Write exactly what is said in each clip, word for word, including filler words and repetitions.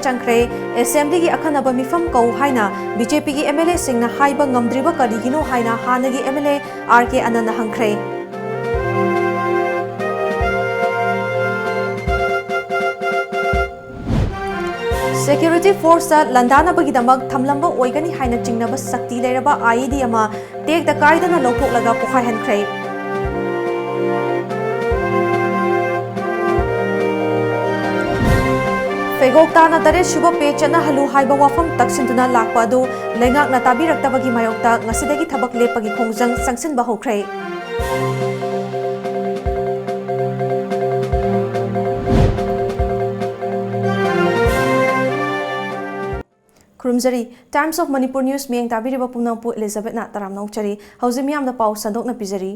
ꯆꯪꯈ꯭ꯔꯦ꯫ ꯑꯦꯁꯦꯝꯕ꯭ꯂꯤꯒꯤ ꯑꯈꯟꯅꯕ ꯃꯤꯐꯝ ꯀꯧ ꯍꯥꯏꯅ ꯕꯤ ꯖꯦ ꯄꯤꯒꯤ ꯑꯦꯝ ꯑꯦꯜ ꯑꯦꯁꯤꯡꯅ ꯍꯥꯏꯕ ꯉꯝꯗ꯭ꯔꯤꯕ ꯀꯔꯤꯒꯤꯅꯣ ꯍꯥꯏꯅ ꯍꯥꯟꯅꯒꯤ M L A R K ꯑꯅꯟꯅ ꯍꯪꯈ꯭ꯔꯦ꯫ ꯁꯦꯀ꯭ꯌꯨꯔꯤꯇꯤ ꯐꯣꯔꯁꯇ ꯂꯥꯟꯗꯥꯅꯕꯒꯤꯗꯃꯛ ꯊꯝꯂꯝꯕ ꯑꯣꯏꯒꯅꯤ ꯍꯥꯏꯅ ꯆꯤꯡꯅꯕ ꯁꯛꯇꯤ ꯂꯩꯔꯕ ꯑꯥꯏ ꯏ ꯗꯤ ꯑꯃ ꯇꯦꯛꯇ ꯀꯥꯏꯗꯅ ꯂꯧꯊꯣꯛꯂꯒ ꯄꯣꯈꯥꯏꯍꯟꯈ꯭ꯔꯦ꯫ ꯐꯩꯒꯣꯛ ꯇꯥꯅ ꯇꯔꯦꯠ ꯁꯨꯕ ꯄꯦ ꯆꯠꯅꯍꯜꯂꯨ ꯍꯥꯏꯕ ꯋꯥꯐꯝ ꯇꯛꯁꯤꯟꯗꯨꯅ ꯂꯥꯛꯄ ꯑꯗꯨ ꯂꯩꯉꯥꯛꯅ ꯇꯥꯕꯤꯔꯛꯇꯕꯒꯤ ꯃꯥꯌꯣꯛꯇ ꯉꯁꯤꯗꯒꯤ ꯊꯕꯛ ꯂꯦꯞꯄꯒꯤ ꯈꯣꯡꯖꯪ ꯆꯪꯁꯤꯟꯕ ꯍꯧꯈ꯭ꯔꯦ꯫ ꯈꯨꯔꯨꯝꯖꯔꯤ꯫ Times of Manipur News ꯃꯤꯠꯌꯦꯡ ꯇꯥꯕꯤꯔꯤꯕ ꯄꯨꯝꯅꯃꯛꯄꯨ ꯏꯂꯤꯖꯥꯕꯦꯠꯅ ꯇꯔꯥꯝꯅ ꯑꯣꯛꯆꯔꯤ꯫ ꯍꯧꯖꯤꯛ ꯃꯤꯌꯥꯝꯗ ꯄꯥꯎ ꯁꯟꯗꯣꯛꯅ ꯄꯤꯖꯔꯤ꯫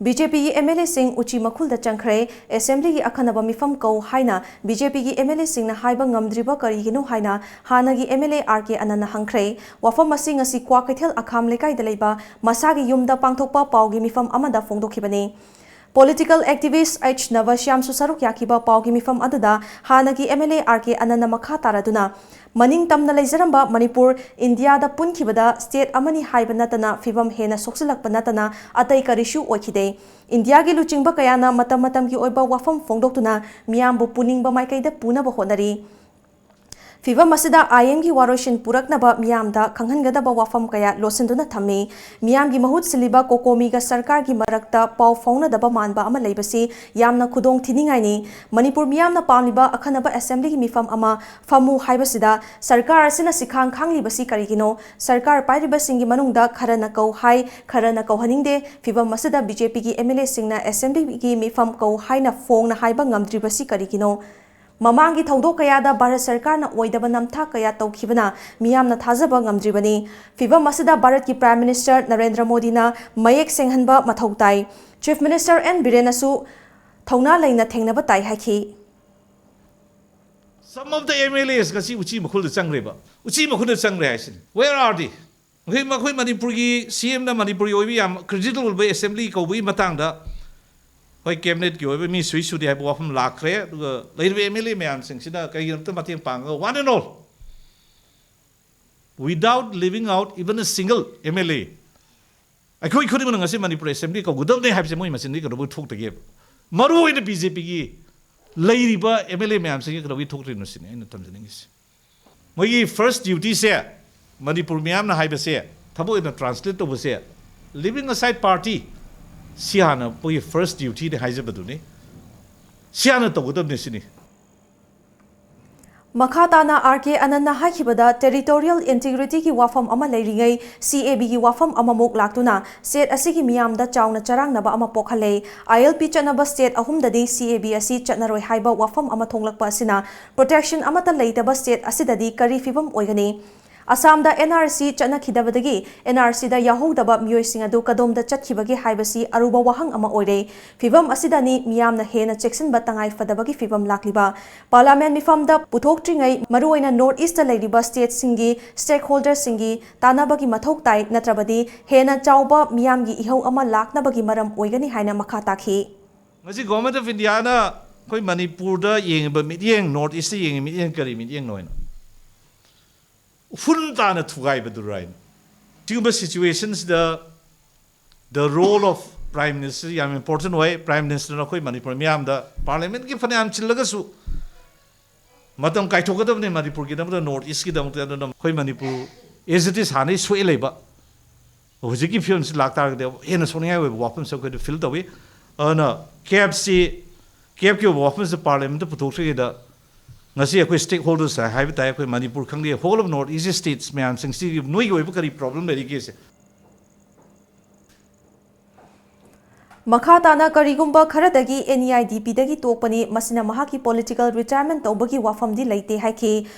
ꯕꯤ ꯖꯦ ꯄꯤꯒꯤ ꯑꯦꯝ ꯑꯦꯜ ꯑꯦꯁꯤꯡ ꯎꯆꯤ ꯃꯈꯨꯜꯗ ꯆꯪꯈ꯭ꯔꯦ꯫ ꯑꯦꯁꯦꯝꯕ꯭ꯂꯤꯒꯤ ꯑꯈꯟꯅꯕ ꯃꯤꯐꯝ ꯀꯧ ꯍꯥꯏꯅ ꯕꯤ ꯖꯦ ꯄꯤꯒꯤ ꯑꯦꯝ ꯑꯦꯜ ꯑꯦꯁꯤꯡꯅ ꯍꯥꯏꯕ ꯉꯝꯗ꯭ꯔꯤꯕ ꯀꯔꯤꯒꯤꯅꯣ ꯍꯥꯏꯅ ꯍꯥꯟꯅꯒꯤ M L A R K ꯑꯅꯟꯅ ꯍꯪꯈ꯭ꯔꯦ꯫ ꯋꯥꯐꯝ ꯑꯁꯤ ꯉꯁꯤ ꯀ꯭ꯋꯥꯀꯩꯊꯦꯜ ꯑꯈꯥꯝ ꯂꯩꯀꯥꯏꯗ ꯂꯩꯕ ꯃꯁꯥꯒꯤ ꯌꯨꯝꯗ ꯄꯥꯡꯊꯣꯛꯄ ꯄꯥꯎꯒꯤ ꯃꯤꯐꯝ ꯑꯃꯗ ꯐꯣꯡꯗꯣꯛꯈꯤꯕꯅꯤ꯫ Political activist ꯑꯩꯆ ꯅꯕꯁ꯭ꯌꯥꯝꯁꯨ ꯁꯔꯨꯛ ꯌꯥꯈꯤꯕ ꯄꯥꯎꯒꯤ ꯃꯤꯐꯝ ꯑꯗꯨꯗ ꯍꯥꯟꯅꯒꯤ M L A R K ꯑꯅꯟꯅ ꯃꯈꯥ ꯇꯥꯔꯗꯨꯅ, ꯃꯅꯤꯡ ꯇꯝꯅ ꯂꯩꯖꯔꯝꯕ ꯃꯅꯤꯄꯨꯔ ꯏꯟꯗꯤꯌꯥꯗ ꯄꯨꯟꯈꯤꯕꯗ ꯁ꯭ꯇꯦꯠ ꯑꯃꯅꯤ ꯍꯥꯏꯕ ꯅꯠꯇꯅ ꯐꯤꯚꯝ ꯍꯦꯟꯅ ꯁꯣꯛꯆꯤꯜꯂꯛꯄ ꯅꯠꯇꯅ ꯑꯇꯩ ꯀꯔꯤꯁꯨ ꯑꯣꯏꯈꯤꯗꯦ꯫ ꯏꯟꯗꯤꯌꯥꯒꯤ ꯂꯨꯆꯤꯡꯕ ꯀꯌꯥꯅ ꯃꯇꯝ ꯃꯇꯝꯒꯤ ꯑꯣꯏꯕ ꯋꯥꯐꯝ ꯐꯣꯡꯗꯣꯛꯇꯨꯅ ꯃꯤꯌꯥꯝꯕꯨ ꯄꯨꯅꯤꯡꯕ ꯃꯥꯏꯀꯩꯗ ꯄꯨꯅꯕ ꯍꯣꯠꯅꯔꯤ꯫ ꯐꯤꯚꯝ ꯑꯁꯤꯗ ꯑꯥꯏ ꯑꯦꯝꯒꯤ ꯋꯥꯔꯣꯏꯁꯤꯟ ꯄꯨꯔꯛꯅꯕ ꯃꯤꯌꯥꯝꯗ ꯈꯪꯍꯟꯒꯗꯕ ꯋꯥꯐꯝ ꯀꯌꯥ ꯂꯣꯠꯁꯤꯟꯗꯨꯅ ꯊꯝꯃꯤ꯫ ꯃꯤꯌꯥꯝꯒꯤ ꯃꯍꯨꯠ ꯁꯤꯜꯂꯤꯕ ꯀꯣꯀꯣꯃꯤꯒ ꯁꯔꯀꯥꯔꯒꯤ ꯃꯔꯛꯇ ꯄꯥꯎ ꯐꯥꯎꯅꯗꯕ ꯃꯥꯟꯕ ꯑꯃ ꯂꯩꯕꯁꯤ ꯌꯥꯝꯅ ꯈꯨꯗꯣꯡ ꯊꯤꯅꯤꯡꯉꯥꯏꯅꯤ꯫ ꯃꯅꯤꯄꯨꯔ ꯃꯤꯌꯥꯝꯅ ꯄꯥꯝꯂꯤꯕ ꯑꯈꯟꯅꯕ ꯑꯦꯁꯦꯝꯕ꯭ꯂꯤꯒꯤ ꯃꯤꯐꯝ ꯑꯃ ꯐꯝꯃꯨ ꯍꯥꯏꯕꯁꯤꯗ ꯁꯔꯀꯥꯔ ꯑꯁꯤꯅ ꯁꯤꯈꯥꯡ ꯈꯥꯡꯂꯤꯕꯁꯤ ꯀꯔꯤꯒꯤꯅꯣ? ꯁꯔꯀꯥꯔ ꯄꯥꯏꯔꯤꯕꯁꯤꯡꯒꯤ ꯃꯅꯨꯡꯗ ꯈꯔꯅ ꯀꯧ ꯍꯥꯏ, ꯈꯔꯅ ꯀꯧꯍꯟꯅꯤꯡꯗꯦ꯫ ꯐꯤꯚꯝ ꯑꯁꯤꯗ ꯕꯤ ꯖꯦ ꯄꯤꯒꯤ ꯑꯦꯝ ꯑꯦꯜ ꯑꯦꯁꯤꯡꯅ ꯑꯦꯁꯦꯝꯕ꯭ꯂꯤꯒꯤ ꯃꯤꯐꯝ ꯀꯧ ꯍꯥꯏꯅ ꯐꯣꯡꯅ ꯍꯥꯏꯕ ꯉꯝꯗ꯭ꯔꯤꯕꯁꯤ ꯀꯔꯤꯒꯤꯅꯣ? ꯃꯃꯥꯡꯒꯤ ꯊꯧꯗꯣꯛ ꯀꯌꯥꯗ ꯚꯥꯔꯠ ꯁꯔꯀꯥꯔꯅ ꯑꯣꯏꯗꯕ ꯅꯝꯊꯥꯛ ꯀꯌꯥ ꯇꯧꯈꯤꯕꯅ ꯃꯤꯌꯥꯝꯅ ꯊꯥꯖꯕ ꯉꯝꯗ꯭ꯔꯤꯕꯅꯤ꯫ ꯐꯤꯚꯝ ꯑꯁꯤꯗ ꯚꯥꯔꯠꯀꯤ Prime Minister ꯅꯔꯦꯟꯗ꯭ꯔ ꯃꯣꯗꯤꯅ ꯃꯌꯦꯛ ꯁꯦꯡꯍꯟꯕ ꯃꯊꯧ ꯇꯥꯏ꯫ Chief Minister ꯑꯦꯟ ꯕꯤꯔꯦꯟꯅꯁꯨ ꯊꯧꯅꯥ ꯂꯩꯅ ꯊꯦꯡꯅꯕ ꯇꯥꯏ ꯍꯥꯏꯈꯤ꯫ Some of the M L As ꯉꯁꯤ ꯎꯆꯤ ꯃꯈꯨꯜꯗ ꯆꯪꯈ꯭ꯔꯦꯕ꯫ ꯎꯆꯤ ꯃꯈꯨꯜꯗ ꯆꯪꯈ꯭ꯔꯦ ꯍꯥꯏꯁꯤꯅꯤ꯫ Where are they? ꯃꯈꯣꯏ, ꯃꯈꯣꯏ ꯃꯅꯤꯄꯨꯔꯒꯤ ꯁꯤ ꯑꯦꯝꯅ ꯃꯅꯤꯄꯨꯔꯒꯤ ꯑꯣꯏꯕ ꯌꯥꯝ critical ꯑꯣꯏꯕ ꯑꯦꯁꯦꯝꯕ꯭ꯂꯤ ꯀꯧꯕꯒꯤ ꯃꯇꯥꯡꯗ ꯑꯩꯈꯣꯏ ꯀꯦꯕꯤꯅꯦꯠꯀꯤ ꯑꯣꯏꯕ ꯃꯤ ꯁꯨꯏ ꯁꯨꯗꯦ ꯍꯥꯏꯕ ꯋꯥꯐꯝ ꯂꯥꯛꯈ꯭ꯔꯦ꯫ ꯑꯗꯨꯒ ꯂꯩꯔꯤꯕ ꯑꯦꯝ ꯑꯦꯜ ꯑꯦ ꯃꯌꯥꯝꯁꯤꯡꯁꯤꯅ ꯀꯩꯒꯤꯅꯣ ꯑꯝꯇ ꯃꯇꯦꯡ ꯄꯥꯡꯉꯒ, one and all, without leaving out even a single M L A, ꯑꯩꯈꯣꯏ ꯈꯨꯗꯤꯡꯃꯛꯅ ꯉꯁꯤ ꯃꯅꯤꯄꯨꯔ ꯑꯦꯁꯦꯝꯕ꯭ꯂꯤ ꯀꯧꯒꯗꯕꯅꯤ ꯍꯥꯏꯕꯁꯦ ꯃꯣꯏ ꯃꯆꯤꯟꯗꯒꯤ ꯀꯩꯗꯧꯕꯩ ꯊꯣꯛꯇꯒꯦꯕ? ꯃꯔꯨ ꯑꯣꯏꯅ ꯕꯤ ꯖꯦ ꯄꯤꯒꯤ ꯂꯩꯔꯤꯕ ꯑꯦꯝ ꯑꯦꯜ ꯑꯦ ꯃꯌꯥꯝꯁꯤꯡꯒꯤ ꯀꯩꯗꯧꯕꯩ ꯊꯣꯛꯇ꯭ꯔꯤꯅꯣ ꯁꯤꯅꯤ ꯑꯩꯅ ꯊꯝꯖꯅꯤꯡꯉꯤꯁꯦ꯫ ꯃꯣꯏꯒꯤ ꯐꯥꯔꯁ ꯗ꯭ꯌꯨꯇꯤꯁꯦ, ꯃꯅꯤꯄꯨꯔ ꯃꯤꯌꯥꯝꯅ ꯍꯥꯏꯕꯁꯦ ꯊꯕꯛ ꯑꯣꯏꯅ ꯇ꯭ꯔꯥꯟꯁꯂꯦꯠ ꯇꯧꯕꯁꯦ, ꯂꯤꯚꯤꯡ ꯑꯁꯥꯏꯠ ꯄꯥꯔꯇꯤ, ꯁꯤ ꯍꯥꯟꯅ ꯃꯣꯏꯒꯤ ꯐꯥꯔꯁ ꯗ꯭ꯌꯨꯇꯤꯅꯤ ꯍꯥꯏꯖꯕꯗꯨꯅꯤ꯫ ꯁꯤ ꯍꯥꯟꯅ ꯇꯧꯒꯗꯕꯅꯤ ꯁꯤꯅꯤ꯫ ꯃꯈꯥ ꯇꯥꯅ ꯑꯥꯔ ꯀꯦ ꯑꯅꯟꯅ ꯍꯥꯏꯈꯤꯕꯗ, ꯇꯦꯔꯤꯇꯣꯔꯤꯌꯦꯜ ꯏꯟꯇꯤꯒ꯭ꯔꯤꯇꯤꯒꯤ ꯋꯥꯐꯝ ꯑꯃ ꯂꯩꯔꯤꯉꯩ ꯁꯤ ꯑꯦ ꯕꯤꯒꯤ ꯋꯥꯐꯝ ꯑꯃꯃꯨꯛ ꯂꯥꯛꯇꯨꯅ ꯁ꯭ꯇꯦꯠ ꯑꯁꯤꯒꯤ ꯃꯤꯌꯥꯝꯗ ꯆꯥꯎꯅ ꯆꯔꯥꯡꯅꯕ ꯑꯃ ꯄꯣꯛꯍꯜꯂꯦ꯫ ꯑꯥꯏ ꯑꯦꯜ ꯄꯤ ꯆꯠꯅꯕ ꯁ꯭ꯇꯦꯠ ꯑꯍꯨꯝꯗꯗꯤ ꯁꯤ ꯑꯦ ꯕꯤ ꯑꯁꯤ ꯆꯠꯅꯔꯣꯏ ꯍꯥꯏꯕ ꯋꯥꯐꯝ ꯑꯃ ꯊꯣꯛꯂꯛꯄ ꯑꯁꯤꯅ ꯄ꯭ꯔꯣꯇꯦꯛꯁꯟ ꯑꯃꯠꯇ ꯂꯩꯇꯕ ꯁ꯭ꯇꯦꯠ ꯑꯁꯤꯗꯗꯤ ꯀꯔꯤ ꯐꯤꯚꯝ ꯑꯣꯏꯒꯅꯤ? ꯑꯁꯥꯝꯗ and R C ꯆꯠꯅꯈꯤꯗꯕꯗꯒꯤ and R ꯁꯤꯗ ꯌꯥꯎꯍꯧꯗꯕ ꯃꯤꯑꯣꯏꯁꯤꯡ ꯑꯗꯨ ꯀꯗꯣꯝꯗ ꯆꯠꯈꯤꯕꯒꯦ ꯍꯥꯏꯕꯁꯤ ꯑꯔꯨꯕ ꯋꯥꯍꯪ ꯑꯃ ꯑꯣꯏꯔꯦ꯫ ꯐꯤꯚꯝ ꯑꯁꯤꯗꯅꯤ ꯃꯤꯌꯥꯝꯅ ꯍꯦꯟꯅ ꯆꯦꯛꯁꯤꯟꯕ ꯇꯉꯥꯏ ꯐꯗꯕꯒꯤ ꯐꯤꯚꯝ ꯂꯥꯛꯂꯤꯕ꯫ ꯄꯥꯔꯂꯤꯌꯥꯃꯦꯟ ꯃꯤꯐꯝꯗ ꯄꯨꯊꯣꯛꯇ꯭ꯔꯤꯉꯩ ꯃꯔꯨꯑꯣꯏꯅ ꯅꯣꯔꯠ ꯏꯁꯇ ꯂꯩꯔꯤꯕ ꯁ꯭ꯇꯦꯠꯁꯤꯡꯒꯤ ꯁ꯭ꯇꯦꯛꯍꯣꯜꯗꯔꯁꯤꯡꯒꯤ ꯇꯥꯟꯅꯕꯒꯤ ꯃꯊꯧ ꯇꯥꯏ, ꯅꯠꯇ꯭ꯔꯕꯗꯤ ꯍꯦꯟꯅ ꯆꯥꯎꯕ ꯃꯤꯌꯥꯝꯒꯤ ꯏꯍꯧ ꯑꯃ ꯂꯥꯛꯅꯕꯒꯤ ꯃꯔꯝ ꯑꯣꯏꯒꯅꯤ ꯍꯥꯏꯅ ꯃꯈꯥ ꯇꯥꯈꯤ꯫ ꯉꯁꯤ ꯒꯣꯔꯃꯦꯟ ꯑꯣꯐ ꯏꯟꯗꯤꯌꯥꯅ ꯑꯩꯈꯣꯏ ꯃꯅꯤꯄꯨꯔꯗ ꯌꯦꯡꯉꯤꯕ ꯃꯤꯠꯌꯦꯡ, ꯅꯣꯔꯠ ꯏꯁꯇ ꯌꯦꯡꯉꯤꯕ ꯃꯤꯠꯌꯦꯡ ꯀꯔꯤ ꯃꯤꯠꯌꯦꯡꯅꯣ ꯍꯥꯏꯅ ꯎꯐꯨꯟ ꯇꯥꯅ ꯊꯨꯒꯥꯏꯕꯗꯨꯔꯥ ꯍꯥꯏꯅ꯫ ꯁꯤꯒꯨꯝꯕ ꯁꯤꯆꯨꯋꯦꯁꯟꯁꯤꯗ the role of Prime Minister ꯌꯥꯝ ꯏꯝꯄꯣꯔꯇꯦꯟ ꯑꯣꯏ꯫ ꯄ꯭ꯔꯥꯏꯝ ꯃꯤꯅꯤꯁꯇꯔꯅ ꯑꯩꯈꯣꯏ ꯃꯅꯤꯄꯨꯔ ꯃꯤꯌꯥꯝꯗ ꯄꯥꯔꯂꯤꯌꯥꯃꯦꯟꯒꯤ ꯐꯅꯌꯥꯝ ꯆꯤꯜꯂꯒꯁꯨ ꯃꯇꯝ ꯀꯥꯏꯊꯣꯛꯀꯗꯕꯅꯤ ꯃꯅꯤꯄꯨꯔꯒꯤꯗꯃꯛꯇ, ꯅꯣꯔꯠ ꯏꯁꯀꯤꯗꯃꯛꯇ꯫ ꯑꯗꯨꯅ ꯑꯩꯈꯣꯏ ꯃꯅꯤꯄꯨꯔ as it is ꯍꯥꯟꯅꯩ ꯁꯣꯛꯑ ꯂꯩꯕ ꯍꯧꯖꯤꯛꯀꯤ ꯐꯤꯕꯝꯁꯤ ꯂꯥꯛꯇꯥꯔꯒꯗꯤ ꯍꯦꯟꯅ ꯁꯣꯛꯅꯤꯡꯉꯥꯏ ꯑꯣꯏꯕ ꯋꯥꯐꯝꯁꯨ ꯑꯩꯈꯣꯏꯗ ꯐꯤꯜ ꯇꯧꯏ꯫ ꯑꯗꯨꯅ ꯀꯦꯞꯁꯤ, ꯀꯦꯞꯀꯤ ꯑꯣꯏꯕ ꯋꯥꯐꯝꯁꯤ ꯄꯥꯔꯂꯤꯌꯥꯃꯦꯟꯗ ꯄꯨꯊꯣꯛꯇ꯭ꯔꯤꯉꯩꯗ ꯉꯁꯤ ꯑꯩꯈꯣꯏ ꯁ꯭ꯇꯦꯛꯍꯣꯜꯗꯔꯁ ꯍꯥꯏꯕ ꯇꯥꯏ, ꯑꯩꯈꯣꯏ ꯃꯅꯤꯄꯨꯔ ꯈꯪꯗꯦ, whole of North East states ꯃꯌꯥꯝꯁꯤꯡꯁꯤꯒꯤ ꯅꯣꯏꯒꯤ ꯑꯣꯏꯕ ꯀꯔꯤ ꯄ꯭ꯔꯣꯕ꯭ꯂꯦꯝ ꯂꯩꯔꯤꯒꯦꯁꯦ꯫ ꯃꯈꯥ ꯇꯥꯅ ꯀꯔꯤꯒꯨꯝꯕ ꯈꯔꯗꯒꯤ ꯑꯦꯟ ꯏ ꯑꯥꯏ ꯗꯤ ꯄꯤꯗꯒꯤ ꯇꯣꯛꯄꯅꯤ, ꯃꯁꯤꯅ ꯃꯍꯥꯛꯀꯤ ꯄꯣꯂꯤꯇꯤꯀꯦꯜ ꯔꯤꯇꯥꯌꯔꯃꯦꯟ ꯇꯧꯕꯒꯤ ꯋꯥꯐꯝꯗꯤ ꯂꯩꯇꯦ ꯍꯥꯏꯈꯤ꯫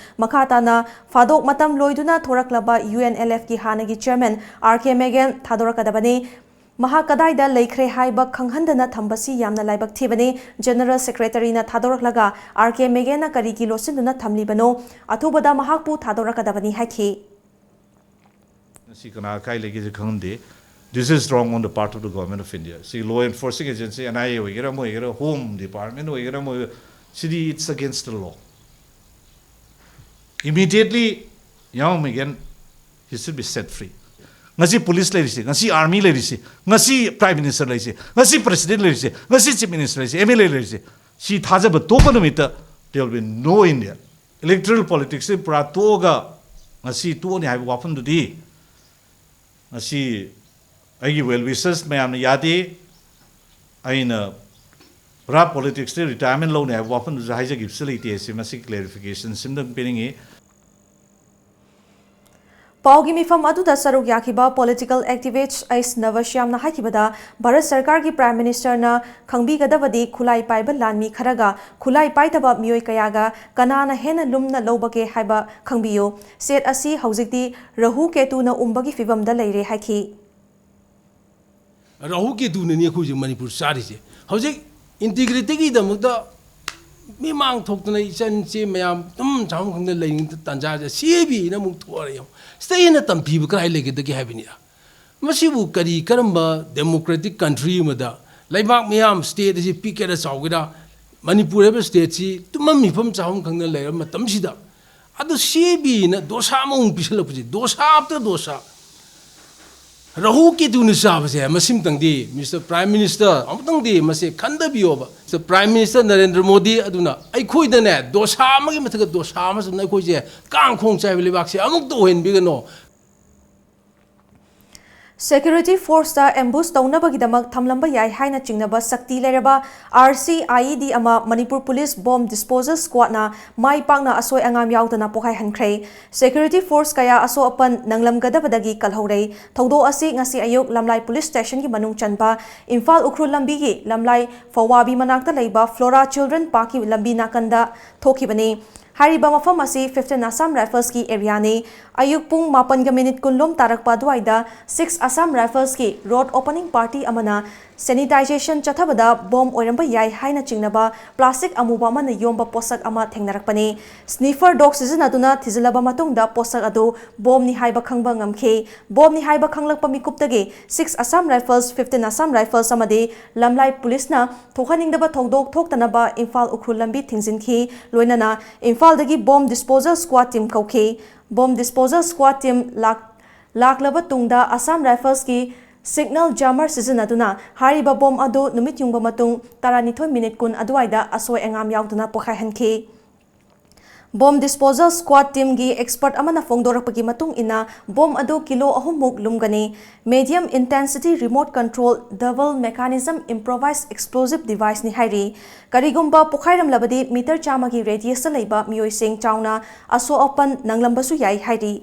ꯃꯈꯥ ꯇꯥꯅ ꯐꯥꯗꯣꯛ ꯃꯇꯝ ꯂꯣꯏꯗꯨꯅ ꯊꯣꯔꯛꯂꯕ ꯌꯨ ꯑꯦꯟ ꯑꯦꯜ ꯑꯦꯐꯀꯤ ꯍꯥꯟꯅꯒꯤ ꯆꯤꯌꯔꯃꯦꯟ ꯑꯥꯔ ꯀꯦ ꯃꯦꯒꯦꯟ ꯊꯥꯗꯣꯔꯛꯀꯗꯕꯅꯤ꯫ ꯃꯍꯥꯛ ꯀꯗꯥꯏꯗ ꯂꯩꯈ꯭ꯔꯦ ꯍꯥꯏꯕ ꯈꯪꯍꯟꯗꯅ ꯊꯝꯕꯁꯤ ꯌꯥꯝꯅ ꯂꯥꯏꯕꯛ ꯊꯤꯕꯅꯤ꯫ ꯖꯦꯅꯔꯦꯜ ꯁꯦꯀ꯭ꯔꯦꯇꯔꯤꯅ ꯊꯥꯗꯣꯔꯛꯂꯒ ꯑꯥꯔ ꯀꯦ ꯃꯦꯒꯦꯟꯅ ꯀꯔꯤꯒꯤ ꯂꯣꯠꯁꯤꯟꯗꯨꯅ ꯊꯝꯂꯤꯕꯅꯣ? ꯑꯊꯨꯕꯗ ꯃꯍꯥꯛꯄꯨ ꯊꯥꯗꯣꯔꯛꯀꯗꯕꯅꯤ ꯍꯥꯏꯈꯤ꯫ ꯉꯁꯤ ꯀꯅꯥ ꯀꯥꯏ ꯂꯩꯒꯦꯁꯦ ꯈꯪꯗꯦ꯫ This is wrong on the part of the government of India. ꯁꯤ law enforcing agency, N I A ꯑꯣꯏꯒꯦꯔꯥ, ꯑꯃ ꯑꯣꯏꯒꯦꯔꯥ, Home Department ꯑꯣꯏꯒꯦꯔꯥ, ꯑꯃ ꯑꯣꯏꯒꯦꯔꯥ, ꯁꯤꯗꯤ it's against the law. Immediately, Yamama Meghen, he should be set free. ꯉꯁꯤ police ꯂꯩꯔꯤꯁꯤ, ꯉꯁꯤ ꯑꯥꯔꯃꯤ ꯂꯩꯔꯤꯁꯤ, ꯉꯁꯤ ꯄ꯭ꯔꯥꯏꯝ ꯃꯤꯅꯤꯁꯇꯔ ꯂꯩꯔꯤꯁꯤ, ꯉꯁꯤ ꯄ꯭ꯔꯦꯁꯤꯗꯦꯟ ꯂꯩꯔꯤꯁꯤ, ꯉꯁꯤ ꯆꯤꯐ ꯃꯤꯅꯤꯁꯇꯔ ꯂꯩꯔꯤꯁꯤ, ꯑꯦꯝ ꯑꯦꯜ ꯑꯦ ꯂꯩꯔꯤꯁꯤ, ꯁꯤ ꯊꯥꯖꯕ ꯇꯣꯛꯄ ꯅꯨꯃꯤꯠꯇ there will be no India. Electoral politics ꯁꯤ ꯄꯨꯔꯥ ꯇꯣꯛꯑꯒ ꯉꯁꯤ ꯇꯣꯛꯑꯅꯤ ꯍꯥꯏꯕ ꯋꯥꯐꯝꯗꯨꯗꯤ ꯉꯁꯤ ꯑꯩꯒꯤ well wishers ꯃꯌꯥꯝꯅ ꯌꯥꯗꯦ, ꯑꯩꯅ ꯄꯨꯔꯥ ꯄꯣꯂꯤꯇꯤꯛꯁꯇ ꯔꯤꯇꯥꯌꯔꯃꯦꯟ ꯂꯧꯅꯤ ꯍꯥꯏꯕ ꯋꯥꯐꯝꯗꯨꯁꯨ ꯍꯥꯏꯖꯈꯤꯕꯁꯨ ꯂꯩꯇꯦ꯫ ꯁꯤ ꯃꯁꯤ ꯀ꯭ꯂꯦꯔꯤꯐꯤꯀꯦꯁꯟ ꯁꯤꯝꯇꯪ ꯄꯤꯅꯤꯡꯉꯤ꯫ ꯄꯥꯎꯒꯤ ꯃꯤꯐꯝ ꯑꯗꯨꯗ ꯁꯔꯨꯛ ꯌꯥꯈꯤꯕ ꯄꯣꯂꯤꯇꯤꯀꯦꯜ ꯑꯦꯛꯇꯤꯚꯤꯁ꯭ꯠ ꯑꯩꯆ ꯅꯕꯁ꯭ꯌꯥꯝꯅ ꯍꯥꯏꯈꯤꯕꯗ, ꯚꯥꯔꯠ ꯁꯔꯀꯥꯔꯒꯤ ꯄ꯭ꯔꯥꯏꯝ ꯃꯤꯅꯤꯁꯇꯔꯅ ꯈꯪꯕꯤꯒꯗꯕꯗꯤ ꯈꯨꯠꯂꯥꯏ ꯄꯥꯏꯕ ꯂꯥꯟꯃꯤ ꯈꯔꯒ ꯈꯨꯠꯂꯥꯏ ꯄꯥꯏꯗꯕ ꯃꯤꯑꯣꯏ ꯀꯌꯥꯒ ꯀꯅꯥꯅ ꯍꯦꯟꯅ ꯂꯨꯝꯅ ꯂꯧꯕꯒꯦ ꯍꯥꯏꯕ ꯈꯪꯕꯤꯌꯨ꯫ ꯁ꯭ꯇꯦꯠ ꯑꯁꯤ ꯍꯧꯖꯤꯛꯇꯤ ꯔꯥꯍꯨ ꯀꯦꯇꯨꯅ ꯎꯝꯕꯒꯤ ꯐꯤꯚꯝꯗ ꯂꯩꯔꯦ ꯍꯥꯏꯈꯤ꯫ ꯔꯥꯍꯨ ꯀꯦꯇꯨꯅꯅꯤ ꯑꯩꯈꯣꯏ ꯍꯧꯖꯤꯛ ꯃꯅꯤꯄꯨꯔ ꯆꯥꯔꯤꯁꯦ꯫ ꯍꯧꯖꯤꯛ ꯏꯟꯇꯤꯒ꯭ꯔꯤꯇꯤꯒꯤꯗꯃꯛꯇ ꯃꯤꯃꯥꯡ ꯊꯣꯛꯇꯅ ꯏꯆꯟꯁꯦ ꯃꯌꯥꯝ ꯑꯗꯨꯝ ꯆꯥꯐꯝ ꯈꯪꯗꯅ ꯂꯩꯔꯤꯉꯩꯗ ꯇꯥꯟꯖꯥꯁꯦ ꯁꯤ ꯑꯦ ꯕꯤ ꯑꯦꯅ ꯑꯃꯨꯛ ꯊꯣꯛꯂꯛꯑꯦ꯫ ꯌꯦꯡꯉꯨ, ꯁꯤꯗ ꯍꯦꯟꯅ ꯇꯝꯊꯤꯕ ꯀꯗꯥꯏ ꯂꯩꯒꯗꯒꯦ ꯍꯥꯏꯕꯅꯤꯗ꯫ ꯃꯁꯤꯕꯨ ꯀꯔꯤ ꯀꯔꯝꯕ ꯗꯦꯃꯣꯀ꯭ꯔꯦꯇꯤꯛ ꯀꯟꯇ꯭ꯔꯤ ꯑꯃꯗ ꯂꯩꯕꯥꯛ ꯃꯤꯌꯥꯝ ꯁ꯭ꯇꯦꯠ ꯑꯁꯤ ꯄꯤꯛꯀꯦꯔꯥ ꯆꯥꯎꯒꯦꯔꯥ, ꯃꯅꯤꯄꯨꯔ ꯍꯥꯏꯕ ꯁ꯭ꯇꯦꯠꯁꯤ ꯇꯨꯝꯐꯝ ꯍꯤꯞꯐꯝ ꯆꯥꯐꯝ ꯈꯪꯗꯅ ꯂꯩꯔꯕ ꯃꯇꯝꯁꯤꯗ, ꯑꯗꯨ ꯁꯤ ꯑꯦ ꯕꯤ ꯑꯦꯅ ꯗꯣꯁꯥ ꯑꯃꯃꯨꯛ ꯄꯤꯁꯜꯂꯛꯄꯁꯦ, ꯗꯣꯁꯥ ꯑꯥꯐꯇꯔ ꯗꯣꯁꯥ꯫ ꯔꯥꯍꯨ ꯀꯦꯇꯨꯅ ꯆꯥꯕꯁꯦ ꯃꯁꯤꯃꯇꯪꯗꯤ ꯃꯤꯁꯇꯔ ꯄ꯭ꯔꯥꯏꯝ ꯃꯤꯅꯤꯁꯇꯔ ꯑꯃꯨꯛꯇꯪꯗꯤ ꯃꯁꯤ ꯈꯟꯊꯕꯤꯌꯣꯕ꯫ Mister prime minister Narendra Modi ꯑꯗꯨꯅ ꯑꯩꯈꯣꯏꯗꯅꯦ ꯗꯣꯁꯥ ꯑꯃꯒꯤ ꯃꯊꯛꯇ ꯗꯣꯁꯥ ꯑꯃꯁꯨ ꯑꯩꯈꯣꯏꯁꯦ ꯀꯥꯡꯈꯣꯡ ꯆꯥꯏꯕ ꯂꯩꯕꯥꯛꯁꯦ ꯑꯃꯨꯛꯇ ꯑꯣꯏꯍꯟꯕꯤꯒꯅꯣ꯫ ꯁꯦꯀ꯭ꯌꯨꯔꯤꯇꯤ ꯐꯣꯔꯁꯇ ꯑꯦꯝꯕꯨꯁ ꯇꯧꯅꯕꯒꯤꯗꯃꯛ ꯊꯝꯂꯝꯕ ꯌꯥꯏ ꯍꯥꯏꯅ ꯆꯤꯡꯅꯕ ꯁꯛꯇꯤ ꯂꯩꯔꯕ ꯑꯥꯔ ꯁꯤ ꯑꯥꯏ ꯏ ꯗꯤ ꯑꯃ ꯃꯅꯤꯄꯨꯔ ꯄꯨꯂꯤꯁ ꯕꯣꯝ ꯗꯤꯁꯄꯣꯖꯦꯜ ꯁ꯭ꯀ꯭ꯋꯥꯗꯅ ꯃꯥꯏ ꯄꯥꯛꯅ ꯑꯁꯣꯏ ꯑꯉꯥꯝ ꯌꯥꯎꯗꯅ ꯄꯣꯈꯥꯏꯍꯟꯈ꯭ꯔꯦ꯫ ꯁꯦꯀ꯭ꯌꯨꯔꯤꯇꯤ ꯐꯣꯔꯁ ꯀꯌꯥ ꯑꯁꯣꯛ ꯑꯄꯟ ꯅꯪꯂꯝꯒꯗꯕꯗꯒꯤ ꯀꯜꯍꯧꯔꯦ꯫ ꯊꯧꯗꯣꯛ ꯑꯁꯤ ꯉꯁꯤ ꯑꯌꯨꯛ ꯂꯝꯂꯥꯏ ꯄꯨꯂꯤꯁ ꯁ꯭ꯇꯦꯁꯟꯒꯤ ꯃꯅꯨꯡ ꯆꯟꯕ ꯏꯝꯐꯥꯜ ꯎꯈ꯭ꯔꯨꯜ ꯂꯝꯕꯤꯒꯤ ꯂꯝꯂꯥꯏ ꯐꯧꯋꯥꯕꯤ ꯃꯅꯥꯛꯇ ꯂꯩꯕ ꯐ꯭ꯂꯣꯔꯥ ꯆꯤꯜꯗ꯭ꯔꯦꯟ ꯄꯥꯔꯛꯀꯤ ꯂꯝꯕꯤ ꯅꯥꯀꯟꯗ ꯊꯣꯛꯈꯤꯕꯅꯤ꯫ ꯍꯥꯏꯔꯤꯕ ꯃꯐꯝ ꯑꯁꯤ ꯐꯤꯐꯇꯤꯟ ꯑꯁꯥꯝ ꯔꯥꯏꯐꯜꯁꯀꯤ ꯑꯦꯔꯤꯌꯥꯅꯤ꯫ ꯑꯌꯨꯛ ꯄꯨꯡ ꯃꯥꯄꯟꯒ ꯃꯤꯅꯤꯠ ꯀꯨꯟ ꯂꯣꯝ ꯇꯥꯔꯛꯄ ꯑꯗꯨꯋꯥꯏꯗ ꯁꯤꯛꯁ ꯑꯁꯥꯝ ꯔꯥꯏꯐꯜꯁꯀꯤ ꯔꯣꯗ ꯑꯣꯄꯅꯤꯡ ꯄꯥꯔꯇꯤ ꯑꯃꯅ Sanitization ꯆꯠꯊꯕꯗ ꯕꯣꯝ ꯑꯣꯏꯔꯝꯕ ꯌꯥꯏ ꯍꯥꯏꯅ ꯆꯤꯡꯅꯕ plastic ꯑꯃꯨꯕ ꯑꯃꯅ ꯌꯣꯝꯕ ꯄꯣꯠꯁꯛ ꯑꯃ ꯊꯦꯡꯅꯔꯛꯄꯅꯤ꯫ Sniffer dog ꯁꯤꯖꯤꯟꯅꯗꯨꯅ ꯊꯤꯖꯤꯜꯂꯕ ꯃꯇꯨꯡꯗ ꯄꯣꯠꯁꯛ ꯑꯗꯨ ꯕꯣꯝꯅꯤ ꯍꯥꯏꯕ ꯈꯪꯕ ꯉꯝꯈꯤ꯫ ꯕꯣꯝꯅꯤ ꯍꯥꯏꯕ ꯈꯪꯂꯛꯄ ꯃꯤꯀꯨꯞꯇꯒꯤ six Assam Rifles, fifteen Assam Rifles ꯑꯃꯗꯤ ꯂꯝꯂꯥꯏ ꯄꯨꯂꯤꯁꯅ ꯊꯣꯛꯍꯟꯅꯤꯡꯗꯕ ꯊꯧꯗꯣꯛ ꯊꯣꯛꯇꯅꯕ ꯏꯝꯐꯥꯜ ꯎꯈ꯭ꯔꯨꯜ ꯂꯝꯕꯤ ꯊꯤꯡꯖꯤꯟꯈꯤ꯫ ꯂꯣꯏꯅꯅ ꯏꯝꯐꯥꯜꯗꯒꯤ bomb disposal squad team ꯀꯧꯈꯤ꯫ Bomb disposal squad team ꯂꯥꯛ-, ꯂꯥꯛꯂꯕ ꯇꯨꯡꯗ Assam Riflesꯀꯤ signal jammer ꯁꯤꯖꯤꯟꯅꯗꯨꯅ ꯍꯥꯏꯔꯤꯕ ꯕꯣꯝ ꯑꯗꯨ ꯅꯨꯃꯤꯠ ꯌꯨꯡꯕ ꯃꯇꯨꯡ ꯇꯔꯥꯅꯤꯊꯣꯏ minute ꯀꯨꯟ ꯑꯗꯨꯋꯥꯏꯗ ꯑꯁꯣꯏ ꯑꯉꯥꯝ ꯌꯥꯎꯗꯅ ꯄꯣꯈꯥꯏꯍꯟꯈꯤ꯫ Bomb disposal squad teamꯒꯤ expert ꯑꯃꯅ ꯐꯣꯡꯗꯣꯔꯛꯄꯒꯤ ꯃꯇꯨꯡ ꯏꯟꯅ, ꯕꯣꯝ ꯑꯗꯨ ꯀꯤꯂꯣ ꯑꯍꯨꯝ ꯃꯨꯛ ꯂꯨꯝꯒꯅꯤ꯫ Medium intensity remote control double mechanism improvised explosive deviceꯅꯤ ꯍꯥꯏꯔꯤ꯫ ꯀꯔꯤꯒꯨꯝꯕ ꯄꯣꯈꯥꯏꯔꯝꯂꯕꯗꯤ ꯃꯤꯇꯔ ꯆꯥꯝꯃꯒꯤ radiusꯇ ꯂꯩꯕ ꯃꯤꯑꯣꯏꯁꯤꯡ ꯆꯥꯎꯅ ꯑꯁꯣꯛ ꯑꯄꯟ ꯅꯪꯂꯝꯕꯁꯨ ꯌꯥꯏ ꯍꯥꯏꯔꯤ꯫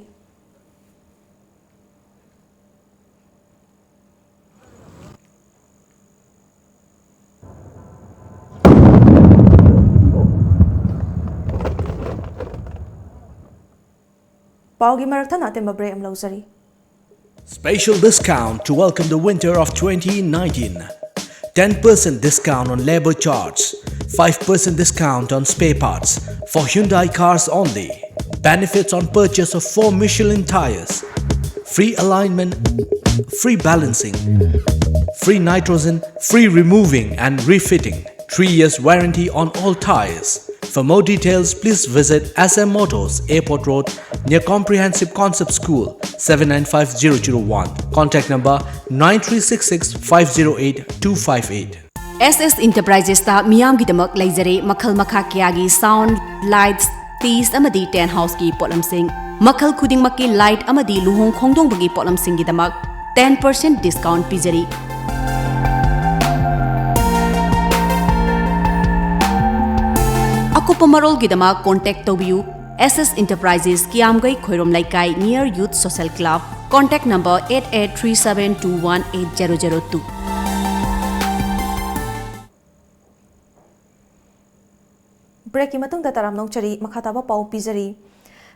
ꯄꯥꯎꯒꯤ ꯃꯔꯛꯊꯠꯅ ꯑꯇꯦꯟꯕ break ꯑꯃ ꯂꯧꯖꯔꯤ꯫ Special discount to welcome the winter of twenty nineteen. Ten percent discount on labor charge, five percent discount on spare parts for Hyundai cars only. Benefits on purchase of four Michelin tires. Free alignment, free balancing, free nitrogen, free removing and refitting. Three years warranty on all tires. For more details, please visit S M Motors, Airport Road, near Comprehensive Concept School, seven nine five zero zero one. Contact number nine three six six five zero eight two five eight. S S Enterprisesꯇ ꯃꯤꯌꯥꯝꯒꯤꯗꯃꯛ ꯂꯩꯖꯔꯦ ꯃꯈꯜ ꯃꯈꯥ ꯀꯌꯥꯒꯤ sound, lights, stage ꯑꯃꯗꯤ tent houseꯀꯤ ꯄꯣꯠꯂꯝꯁꯤꯡ꯫ ꯃꯈꯜ ꯈꯨꯗꯤꯡꯃꯛꯀꯤ light ꯑꯃꯗꯤ ꯂꯨꯍꯣꯡ ꯈꯣꯡꯗꯣꯡꯕꯒꯤ ꯄꯣꯠꯂꯝꯁꯤꯡꯒꯤꯗꯃꯛ ten percent discount ꯄꯤꯖꯔꯤ꯫ ꯑꯀꯨꯞꯄ ꯃꯔꯣꯜꯒꯤꯗꯃꯛ contact ꯇꯧꯕꯤꯌꯨ꯫ S S Enterprises, ꯀꯤꯌꯥꯝꯒꯩ ꯈꯣꯏꯔꯣꯝ ꯂꯩꯀꯥꯏ, near Youth Social Club. Contact number eight eight three seven two one eight zero zero two. Breakꯀꯤ ꯃꯇꯨꯡꯗ ꯇꯔꯥꯝꯅ ꯑꯣꯛꯆꯔꯤ, ꯃꯈꯥ ꯇꯥꯕ ꯄꯥꯎ ꯄꯤꯖꯔꯤ꯫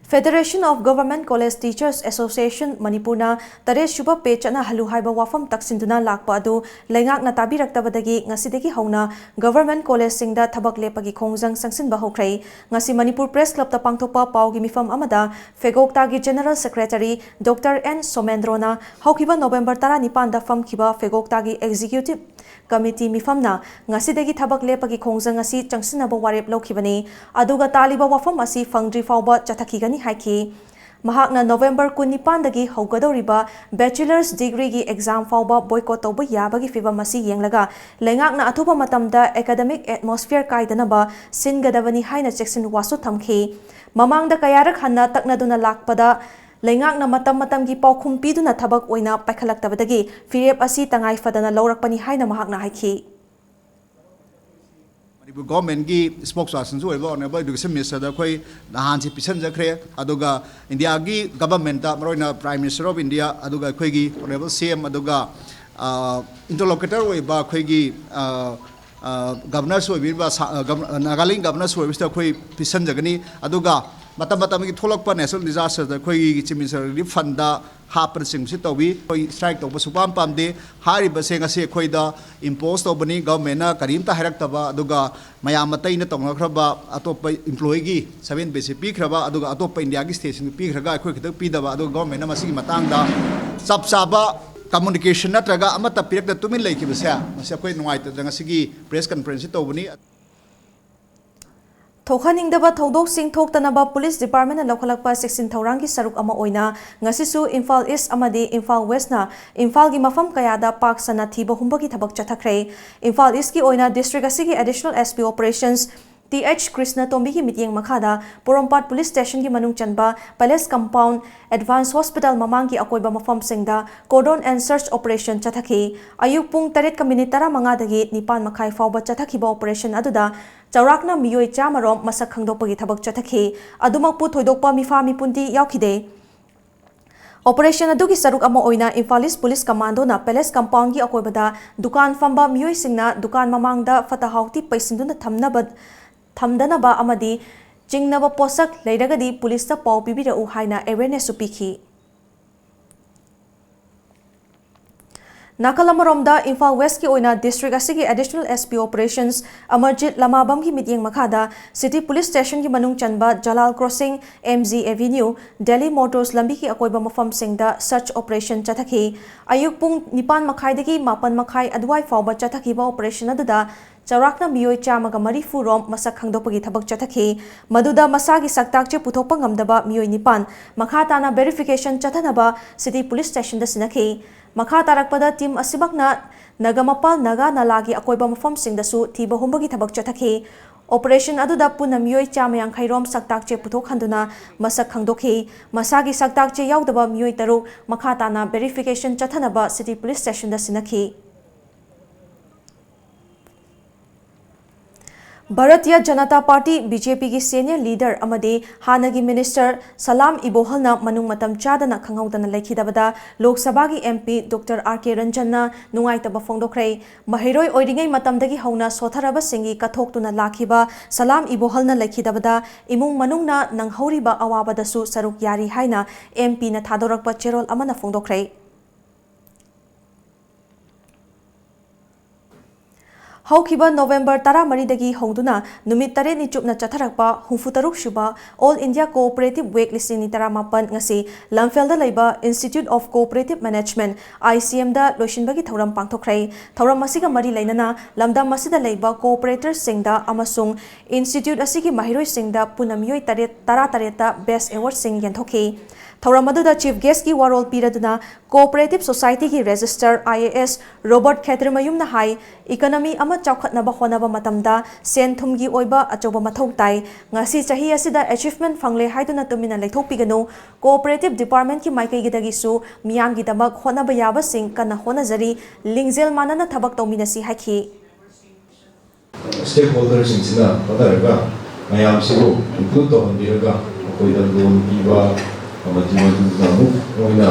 Federation of Government College Teachers Association ꯃꯅꯤꯄꯨꯔꯅ ꯇꯔꯦꯠ ꯁꯨꯕ ꯄꯦ ꯆꯠꯅꯍꯜꯂꯨ ꯍꯥꯏꯕ ꯋꯥꯐꯝ ꯇꯛꯁꯤꯟꯗꯨꯅ ꯂꯥꯛꯄ ꯑꯗꯨ ꯂꯩꯉꯥꯛꯅ ꯇꯥꯕꯤꯔꯛꯇꯕꯗꯒꯤ ꯉꯁꯤꯗꯒꯤ ꯍꯧꯅ ꯒꯚꯔꯟꯃꯦꯟꯠ ꯀꯣꯂꯦꯖꯁꯤꯡꯗ ꯊꯕꯛ ꯂꯦꯞꯄꯒꯤ ꯈꯣꯡꯖꯪ ꯆꯪꯁꯤꯟꯕ ꯍꯧꯈ꯭ꯔꯦ꯫ ꯉꯁꯤ ꯃꯅꯤꯄꯨꯔ ꯄ꯭ꯔꯦꯁ ꯀ꯭ꯂꯕꯇ ꯄꯥꯡꯊꯣꯛꯄ ꯄꯥꯎꯒꯤ ꯃꯤꯐꯝ ꯑꯃꯗ ꯐꯦꯒꯣꯛꯇꯥꯒꯤ ꯖꯦꯅꯔꯦꯜ ꯁꯦꯀ꯭ꯔꯦꯇꯔꯤ ꯗꯣꯛꯇꯔ ꯑꯦꯟ ꯁꯣꯃꯦꯟꯗ꯭ꯔꯣꯅ ꯍꯧꯈꯤꯕ ꯅꯣꯕꯦꯝꯕꯔ ꯇꯔꯥꯅꯤꯄꯥꯟꯗ ꯐꯝꯈꯤꯕ ꯐꯦꯒꯣꯛꯇꯥꯒꯤ ꯑꯦꯛꯖꯤꯀ꯭ꯌꯨꯇꯤꯕ ꯀꯃꯤꯇꯤ ꯃꯤꯐꯝꯅ ꯉꯁꯤꯗꯒꯤ ꯊꯕꯛ ꯂꯦꯞꯄꯒꯤ ꯈꯣꯡꯖꯪ ꯑꯁꯤ ꯆꯪꯁꯤꯟꯅꯕ ꯋꯥꯔꯦꯞ ꯂꯧꯈꯤꯕꯅꯤ꯫ ꯑꯗꯨꯒ ꯇꯥꯜꯂꯤꯕ ꯋꯥꯐꯝ ꯑꯁꯤ ꯐꯪꯗ꯭ꯔꯤ ꯐꯥꯎꯕ ꯆꯠꯊꯈꯤꯒꯅꯤ ꯍꯥꯏꯈꯤ꯫ ꯃꯍꯥꯛꯅ ꯅꯣꯕꯦꯝꯕꯔ ꯀꯨꯟꯅꯤꯄꯥꯟꯗꯒꯤ ꯍꯧꯒꯗꯧꯔꯤꯕ ꯕꯦꯆꯦꯂꯔꯁ ꯗꯤꯒ꯭ꯔꯤꯒꯤ ꯑꯦꯛꯖꯥꯝ ꯐꯥꯎꯕ ꯕꯣꯏꯀꯣꯠ ꯇꯧꯕ ꯌꯥꯕꯒꯤ ꯐꯤꯚꯝ ꯑꯁꯤ ꯌꯦꯡꯂꯒ ꯂꯩꯉꯥꯛꯅ ꯑꯊꯨꯕ ꯃꯇꯝꯗ ꯑꯦꯀꯥꯗꯃꯤꯛ ꯑꯦꯠꯃꯣꯁꯐꯤꯌꯔ ꯀꯥꯏꯗꯅꯕ ꯁꯤꯟꯒꯗꯕꯅꯤ ꯍꯥꯏꯅ ꯆꯦꯛꯁꯤꯟ ꯋꯥꯁꯨ ꯊꯝꯈꯤ꯫ ꯃꯃꯥꯡꯗ ꯀꯌꯥꯔꯛ ꯍꯟꯅ ꯇꯛꯅꯗꯨꯅ ꯂꯥꯛꯄꯗ ꯂꯩꯉꯥꯛꯅ ꯃꯇꯝ ꯃꯇꯝꯒꯤ ꯄꯥꯎꯈꯨꯝ ꯄꯤꯗꯨꯅ ꯊꯕꯛ ꯑꯣꯏꯅ ꯄꯥꯏꯈꯠꯂꯛꯇꯕꯗꯒꯤ ꯐꯤꯔꯦꯞ ꯑꯁꯤ ꯇꯉꯥꯏ ꯐꯗꯅ ꯂꯧꯔꯛꯄꯅꯤ ꯍꯥꯏꯅ ꯃꯍꯥꯛꯅ ꯍꯥꯏꯈꯤ꯫ ꯃꯅꯤꯄꯨꯔ ꯒꯣꯔꯃꯦꯟꯒꯤ ꯁ꯭ꯄꯣꯛꯁ ꯄꯥꯔꯁꯟꯁꯨ ꯑꯣꯏꯕ ꯑꯣꯅꯔꯦꯕꯜ ꯑꯦꯗꯨꯀꯦꯁꯟ ꯃꯤꯅꯤꯁꯇꯔꯗ ꯑꯩꯈꯣꯏ ꯅꯍꯥꯟꯁꯤ ꯄꯤꯁꯟꯖꯈ꯭ꯔꯦ꯫ ꯑꯗꯨꯒ ꯏꯟꯗꯤꯌꯥꯒꯤ ꯒꯚꯔꯟꯃꯦꯟꯠꯇ, ꯃꯔꯨꯑꯣꯏꯅ ꯄ꯭ꯔꯥꯏꯝ ꯃꯤꯅꯤꯁꯇꯔ ꯑꯣꯐ ꯏꯟꯗꯤꯌꯥ, ꯑꯗꯨꯒ ꯑꯩꯈꯣꯏꯒꯤ ꯑꯣꯅꯔꯦꯕꯜ ꯁꯤ ꯑꯦꯝ, ꯑꯗꯨꯒ ꯏꯟꯇꯔꯂꯣꯀꯦꯇꯔ ꯑꯣꯏꯕ ꯑꯩꯈꯣꯏꯒꯤ ꯒꯚꯔꯅꯔꯁꯨ ꯑꯣꯏꯕꯤꯔꯤꯕ ꯁꯥ- ꯑ, ꯒꯚꯔ- ꯅꯥꯒꯥꯂꯦꯟ ꯒꯚꯔꯅꯔꯁꯨ ꯑꯣꯏꯕꯁꯤꯗ ꯑꯩꯈꯣꯏ ꯄꯤꯁꯟꯖꯒꯅꯤ꯫ ꯑꯗꯨꯒ ꯃꯇꯝ ꯃꯇꯝꯒꯤ ꯊꯣꯛꯂꯛꯄ ꯅꯦꯆꯔꯦꯜ ꯗꯤꯖꯥꯁꯇꯔꯗ ꯑꯩꯈꯣꯏꯒꯤ ꯆꯤꯐ ꯃꯤꯅꯤꯁꯇꯔ ꯔꯤꯂꯤꯐ ꯐꯟꯗ ꯍꯥꯞꯄꯅꯆꯤꯡꯕꯁꯤ ꯇꯧꯏ꯫ ꯑꯩꯈꯣꯏ ꯁ꯭ꯇ꯭ꯔꯥꯏꯛ ꯇꯧꯕ ꯁꯨꯛꯄꯥꯝ ꯄꯥꯝꯗꯦ꯫ ꯍꯥꯏꯔꯤꯕꯁꯦ ꯉꯁꯤ ꯑꯩꯈꯣꯏꯗ ꯏꯝꯄꯣꯁ ꯇꯧꯕꯅꯤ꯫ ꯒꯚꯔꯟꯃꯦꯟꯠꯅ ꯀꯔꯤꯝꯇ ꯍꯥꯏꯔꯛꯇꯕ, ꯑꯗꯨꯒ ꯃꯌꯥꯝ ꯑꯇꯩꯅ ꯇꯧꯅꯈ꯭ꯔꯕ ꯑꯇꯣꯞꯄ ꯏꯝꯄ꯭ꯂꯣꯌꯤꯒꯤ ꯁꯚꯦꯟ ꯄꯦꯁꯤ ꯄꯤꯈ꯭ꯔꯕ, ꯑꯗꯨꯒ ꯑꯇꯣꯞꯄ ꯏꯟꯗꯤꯌꯥꯒꯤ ꯁ꯭ꯇꯦꯠꯁꯤꯡꯗ ꯄꯤꯈ꯭ꯔꯒ ꯑꯩꯈꯣꯏ ꯈꯛꯇ ꯄꯤꯗꯕ, ꯑꯗꯨꯒ ꯒꯚꯔꯟꯃꯦꯟꯠꯅ ꯃꯁꯤꯒꯤ ꯃꯇꯥꯡꯗ ꯆꯞ ꯆꯥꯕ ꯀꯝꯃꯨꯅꯤꯀꯦꯁꯟ ꯅꯠꯇ꯭ꯔꯒ ꯑꯃꯠꯇ ꯄꯤꯔꯛꯇ ꯇꯨꯃꯤꯟ ꯂꯩꯈꯤꯕꯁꯦ, ꯃꯁꯤ ꯑꯩꯈꯣꯏ ꯅꯨꯡꯉꯥꯏꯇꯗꯅ ꯉꯁꯤꯒꯤ ꯄ꯭ꯔꯦꯁ ꯀꯟꯐꯔꯦꯟꯁꯁꯤ ꯇꯧꯕꯅꯤ꯫ ꯊꯣꯛꯍꯟꯅꯤꯡꯗꯕ ꯊꯧꯗꯣꯛꯁꯤꯡ ꯊꯣꯛꯇꯅꯕ ꯄꯨꯂꯤꯁ ꯗꯤꯄꯥꯔꯠꯃꯦꯟꯠꯅ ꯂꯧꯈꯠꯂꯛꯄ ꯆꯦꯛꯁꯤꯟ ꯊꯧꯔꯥꯡꯒꯤ ꯁꯔꯨꯛ ꯑꯃ ꯑꯣꯏꯅ ꯉꯁꯤꯁꯨ ꯏꯝꯐꯥꯜ ꯏꯁ꯭ꯠ ꯑꯃꯗꯤ ꯏꯝꯐꯥꯜ ꯋꯦꯁ꯭ꯠꯅ ꯏꯝꯐꯥꯜꯒꯤ ꯃꯐꯝ ꯀꯌꯥꯗ ꯄꯥꯛ ꯁꯟꯅ ꯊꯤꯕ ꯍꯨꯝꯕꯒꯤ ꯊꯕꯛ ꯆꯠꯊꯈ꯭ꯔꯦ꯫ ꯏꯝꯐꯥꯜ ꯏꯁ꯭ꯠꯀꯤ ꯑꯣꯏꯅ ꯗꯤꯁꯇ꯭ꯔꯤꯛ ꯑꯁꯤꯒꯤ additional S P operations T H ꯀ꯭ꯔꯤꯁꯅꯇꯣꯝꯕꯤꯒꯤ ꯃꯤꯠꯌꯦꯡ ꯃꯈꯥꯗ ꯄꯣꯔꯣꯝꯄꯥꯠ ꯄꯨꯂꯤꯁ ꯁ꯭ꯇꯦꯁꯟꯒꯤ ꯃꯅꯨꯡ ꯆꯟꯕ ꯄꯦꯂꯦꯁ ꯀꯝꯄꯥꯎꯟꯗ, ꯑꯦꯗꯚꯥꯟꯁ ꯍꯣꯁꯄꯤꯇꯥꯜ ꯃꯃꯥꯡꯒꯤ ꯑꯀꯣꯏꯕ ꯃꯐꯝꯁꯤꯡꯗ ꯀꯣꯔꯗꯣꯟ ꯑꯦꯟꯗ ꯁꯔꯆ ꯑꯣꯄꯔꯦꯁꯟ ꯆꯠꯊꯈꯤ꯫ ꯑꯌꯨꯛ ꯄꯨꯡ ꯇꯔꯦꯠꯀ ꯃꯤꯅꯤꯠ ꯇꯔꯥꯃꯉꯥꯗꯒꯤ ꯅꯤꯄꯥꯟ ꯃꯈꯥꯏ ꯐꯥꯎꯕ ꯆꯠꯊꯈꯤꯕ ꯑꯣꯄꯔꯦꯁꯟ ꯑꯗꯨꯗ ꯆꯥꯎꯔꯥꯛꯅ ꯃꯤꯑꯣꯏ ꯆꯥꯝꯃ ꯔꯣꯝ ꯃꯁꯛ ꯈꯪꯗꯣꯛꯄꯒꯤ ꯊꯕꯛ ꯆꯠꯊꯈꯤ꯫ ꯑꯗꯨꯃꯛꯄꯨ ꯊꯣꯏꯗꯣꯛꯄ ꯃꯤꯐꯥ ꯃꯤꯄꯨꯟꯗꯤ ꯌꯥꯎꯈꯤꯗꯦ꯫ ꯑꯣꯄꯔꯦꯁꯟ ꯑꯗꯨꯒꯤ ꯁꯔꯨꯛ ꯑꯃ ꯑꯣꯏꯅ ꯏꯝꯐꯥꯜ ꯏꯁ꯭ꯠ ꯄꯨꯂꯤꯁ ꯀꯃꯥꯟꯗꯣꯅ ꯄꯦꯂꯦꯁ ꯀꯝꯄꯥꯎꯟꯗꯒꯤ ꯑꯀꯣꯏꯕꯗ ꯗꯨꯀꯥꯟ ꯐꯝꯕ ꯃꯤꯑꯣꯏꯁꯤꯡꯅ ꯗꯨꯀꯥꯟ ꯃꯃꯥꯡꯗ ꯐꯠꯇ ꯍꯥꯎꯊꯤ ꯄꯩꯁꯤꯟꯗꯨꯅ ꯊꯝꯅꯕ, ꯊꯝꯗꯅꯕ ꯑꯃꯗꯤ ꯆꯤꯡꯅꯕ ꯄꯣꯠꯁꯛ ꯂꯩꯔꯒꯗꯤ ꯄꯨꯂꯤꯁꯇ ꯄꯥꯎ ꯄꯤꯕꯤꯔꯛꯎ ꯍꯥꯏꯅ ꯑꯦꯋꯦꯔꯅꯦꯁꯁꯨ ꯄꯤꯈꯤ꯫ ꯅꯥꯀꯜ ꯑꯃꯔꯣꯝꯗ, ꯏꯝꯐꯥꯜ ꯋꯦꯁꯀꯤ ꯑꯣꯏꯅ ꯗꯤꯁꯇ꯭ꯔꯤꯛ ꯑꯁꯤꯒꯤ ꯑꯦꯗꯤꯁꯅꯦꯜ ꯑꯦꯁ ꯄꯤ ꯑꯣꯄꯔꯦꯁꯟꯁ ꯑꯃꯔꯖꯤꯠ ꯂꯃꯥꯕꯝꯒꯤ ꯃꯤꯠꯌꯦꯡ ꯃꯈꯥꯗ ꯁꯤꯇꯤ ꯄꯨꯂꯤꯁ ꯁ꯭ꯇꯦꯁꯟꯒꯤ ꯃꯅꯨꯡ ꯆꯟꯕ ꯖꯂꯥꯜ crossing, M G avenue, Delhi motors ꯂꯝꯕꯤꯒꯤ ꯑꯀꯣꯏꯕ ꯃꯐꯝꯁꯤꯡꯗ ꯁꯔꯆ ꯑꯣꯄꯔꯦꯁꯟ ꯆꯠꯊꯈꯤ꯫ ꯑꯌꯨꯛ ꯄꯨꯡ ꯅꯤꯄꯥꯟ ꯃꯈꯥꯏꯗꯒꯤ ꯃꯥꯄꯟ ꯃꯈꯥꯏ ꯑꯗꯨꯋꯥꯏ ꯐꯥꯎꯕ ꯆꯠꯊꯈꯤꯕ ꯑꯣꯄꯔꯦꯁꯟ ꯑꯗꯨꯗ ꯆꯥꯎꯔꯥꯛꯅ ꯃꯤꯑꯣꯏ ꯆꯥꯝꯃꯒ ꯃꯔꯤꯐꯨ ꯔꯣꯝ ꯃꯁꯛ ꯈꯪꯗꯣꯛꯄꯒꯤ ꯊꯕꯛ ꯆꯠꯊꯈꯤ꯫ ꯃꯗꯨꯗ ꯃꯁꯥꯒꯤ ꯁꯛꯇꯥꯛꯆꯦ ꯄꯨꯊꯣꯛꯄ ꯉꯝꯗꯕ ꯃꯤꯑꯣꯏ ꯅꯤꯄꯥꯟ ꯃꯈꯥ ꯇꯥꯅ ꯚꯦꯔꯤꯐꯤꯀꯦꯁꯟ ꯆꯠꯊꯅꯕ ꯁꯤꯇꯤ ꯄꯨꯂꯤꯁ ꯁ꯭ꯇꯦꯁꯟꯗ ꯁꯤꯟꯅꯈꯤ꯫ ꯃꯈꯥ ꯇꯥꯔꯛꯄꯗ ꯇꯤꯝ ꯑꯁꯤꯃꯛꯅ ꯅꯒꯃꯄꯥꯜ ꯅꯥꯒꯥ ꯅꯂꯥꯒꯤ ꯑꯀꯣꯏꯕ ꯃꯐꯝꯁꯤꯡꯗꯁꯨ ꯊꯤꯕ ꯍꯨꯝꯕꯒꯤ ꯊꯕꯛ ꯆꯠꯊꯈꯤ꯫ ꯑꯣꯄꯔꯦꯁꯟ ꯑꯗꯨꯗ ꯄꯨꯟꯅ ꯃꯤꯑꯣꯏ ꯆꯥꯝꯃ ꯌꯥꯡꯈꯩ ꯔꯣꯝ ꯁꯛꯇꯥꯛꯆꯦ ꯄꯨꯊꯣꯛꯍꯟꯗꯨꯅ ꯃꯁꯛ ꯈꯪꯗꯣꯛꯈꯤ꯫ ꯃꯁꯥꯒꯤ ꯁꯛꯇꯥꯛꯆꯦ ꯌꯥꯎꯗꯕ ꯃꯤꯑꯣꯏ ꯇꯔꯨꯛ ꯃꯈꯥ ꯇꯥꯅ ꯚꯦꯔꯤꯐꯤꯀꯦꯁꯟ ꯆꯠꯊꯅꯕ ꯁꯤꯇꯤ ꯄꯨꯂꯤꯁ ꯁ꯭ꯇꯦꯁꯟꯗ ꯁꯤꯟꯅꯈꯤ꯫ Bharatiya Janata party, B J ꯄꯤꯒꯤ ꯁꯦꯅꯤꯌꯔ ꯂꯤꯗꯔ ꯑꯃꯗꯤ ꯍꯥꯟꯅꯒꯤ ꯃꯤꯅꯤꯁꯇꯔ ꯁꯂꯥꯝ ꯏꯕꯣꯍꯜꯅ ꯃꯅꯨꯡ ꯃꯇꯝ ꯆꯥꯗꯅ ꯈꯪꯍꯧꯗꯅ ꯂꯩꯈꯤꯗꯕꯗ ꯂꯣꯛ ꯁꯚꯥꯒꯤ ꯑꯦꯝ ꯄꯤ ꯗꯣꯛꯇꯔ ꯑꯥꯔ ꯀꯦ ꯔꯟꯖꯟꯅ ꯅꯨꯡꯉꯥꯏꯇꯕ ꯐꯣꯡꯗꯣꯛꯈ꯭ꯔꯦ꯫ ꯃꯍꯩꯔꯣꯏ ꯑꯣꯏꯔꯤꯉꯩ ꯃꯇꯝꯗꯒꯤ ꯍꯧꯅ ꯁꯣꯠꯊꯔꯕꯁꯤꯡꯒꯤ ꯀꯠꯊꯣꯛꯇꯨꯅ ꯂꯥꯛꯈꯤꯕ ꯁꯂꯥꯝ ꯏꯕꯣꯍꯜꯅ ꯂꯩꯈꯤꯗꯕꯗ ꯏꯃꯨꯡ ꯃꯅꯨꯡꯅ ꯅꯪꯍꯧꯔꯤꯕ ꯑꯋꯥꯕꯗꯁꯨ ꯁꯔꯨꯛ ꯌꯥꯔꯤ ꯍꯥꯏꯅ ꯑꯦꯝ ꯄꯤꯅ ꯊꯥꯗꯣꯔꯛꯄ ꯆꯦꯔꯣꯜ ꯑꯃꯅ ꯐꯣꯡꯗꯣꯛꯈ꯭ꯔꯦ꯫ ꯍꯧꯈꯤꯕ ꯅꯣꯚꯦꯝꯕꯔ ꯇꯔꯥꯃꯔꯤꯗꯒꯤ ꯍꯧꯗꯨꯅ ꯅꯨꯃꯤꯠ ꯇꯔꯦꯠꯅꯤ ꯆꯨꯞꯅ ꯆꯠꯊꯔꯛꯄ ꯍꯨꯝꯐꯨꯇꯔꯨꯛ ꯁꯨꯕ ꯑꯣꯜ ꯏꯟꯗꯤꯌꯥ ꯀꯣꯑꯣꯄꯔꯦꯇꯤꯚ ꯋꯤꯛ ꯂꯤꯁꯤꯡ ꯑꯅꯤ ꯇꯔꯥꯃꯥꯄꯟ ꯉꯁꯤ ꯂꯝꯐꯦꯜꯗ ꯂꯩꯕ institute of cooperative management, I C ꯑꯦꯝꯗ ꯂꯣꯏꯁꯤꯟꯕꯒꯤ ꯊꯧꯔꯝ ꯄꯥꯡꯊꯣꯛꯈ꯭ꯔꯦ꯫ ꯊꯧꯔꯝ ꯑꯁꯤꯒ ꯃꯔꯤ ꯂꯩꯅꯅ ꯂꯝꯗꯝ ꯑꯁꯤꯗ ꯂꯩꯕ ꯀꯣꯑꯣꯄꯔꯦꯇꯔꯁꯤꯡꯗ ꯑꯃꯁꯨꯡ ꯏꯟꯁꯇꯤꯇ꯭ꯌꯨꯠ ꯑꯁꯤꯒꯤ ꯃꯍꯩꯔꯣꯏꯁꯤꯡꯗ ꯄꯨꯟꯅ ꯃꯤꯑꯣꯏ ꯇꯔꯦꯠ, ꯇꯔꯥꯇꯔꯦꯠꯇ ꯕꯦꯁ꯭ꯠ ꯑꯦꯋꯥꯔꯗꯁꯤꯡ ꯌꯦꯟꯊꯣꯛꯈꯤ꯫ ꯊꯧꯔꯝ ꯑꯗꯨꯗ ꯆꯤꯐ ꯒꯦꯁ꯭ꯠꯀꯤ ꯋꯥꯔꯣꯜ ꯄꯤꯔꯗꯨꯅ ꯀꯣꯑꯣꯄꯔꯦꯇꯤꯚ ꯁꯣꯁꯥꯏꯇꯤꯒꯤ registrar I A S Robert ꯈꯦꯇ꯭ꯔꯤꯃꯌꯨꯝꯅ ꯍꯥꯏ, ꯏꯀꯣꯅꯣꯃꯤ ꯑꯃ ꯆꯥꯎꯈꯠꯅꯕ ꯍꯣꯠꯅꯕ ꯃꯇꯝꯗ ꯁꯦꯟ ꯊꯨꯝꯒꯤ ꯑꯣꯏꯕ ꯑꯆꯧꯕ ꯃꯊꯧ ꯇꯥꯏ꯫ ꯉꯁꯤ ꯆꯍꯤ ꯑꯁꯤꯗ ꯑꯦꯆꯤꯚꯃꯦꯟꯠ ꯐꯪꯂꯦ ꯍꯥꯏꯗꯨꯅ ꯇꯨꯃꯤꯟꯅ ꯂꯩꯊꯣꯛꯄꯤꯒꯅꯨ꯫ ꯀꯣꯑꯣꯄꯔꯦꯇꯤꯚ ꯗꯤꯄꯥꯔꯠꯃꯦꯟꯠꯀꯤ ꯃꯥꯏꯀꯩꯗꯒꯤꯁꯨ ꯃꯤꯌꯥꯝꯒꯤꯗꯃꯛ ꯍꯣꯠꯅꯕ ꯌꯥꯕꯁꯤꯡ ꯀꯟꯅ ꯍꯣꯠꯅꯖꯔꯤ꯫ ꯂꯤꯡꯖꯦꯜ ꯃꯥꯟꯅꯅ ꯊꯕꯛ ꯇꯧꯃꯤꯟꯅꯁꯤ ꯍꯥꯏꯈꯤ꯫ ꯁ꯭ꯇꯦꯛꯍꯣꯜꯗꯔꯁꯤꯡꯁꯤꯅ ꯍꯣꯠꯅꯔꯒ ꯃꯌꯥꯝꯁꯤꯕꯨ ꯏꯟꯀ꯭ꯂꯨꯗ ꯇꯧꯍꯟꯕꯤꯔꯒ ꯃꯈꯣꯏꯗ ꯂꯣꯟ ꯄꯤꯕ ꯑꯃꯗꯤ ꯃꯗꯨꯅ ꯑꯃꯨꯛ ꯃꯣꯏꯅ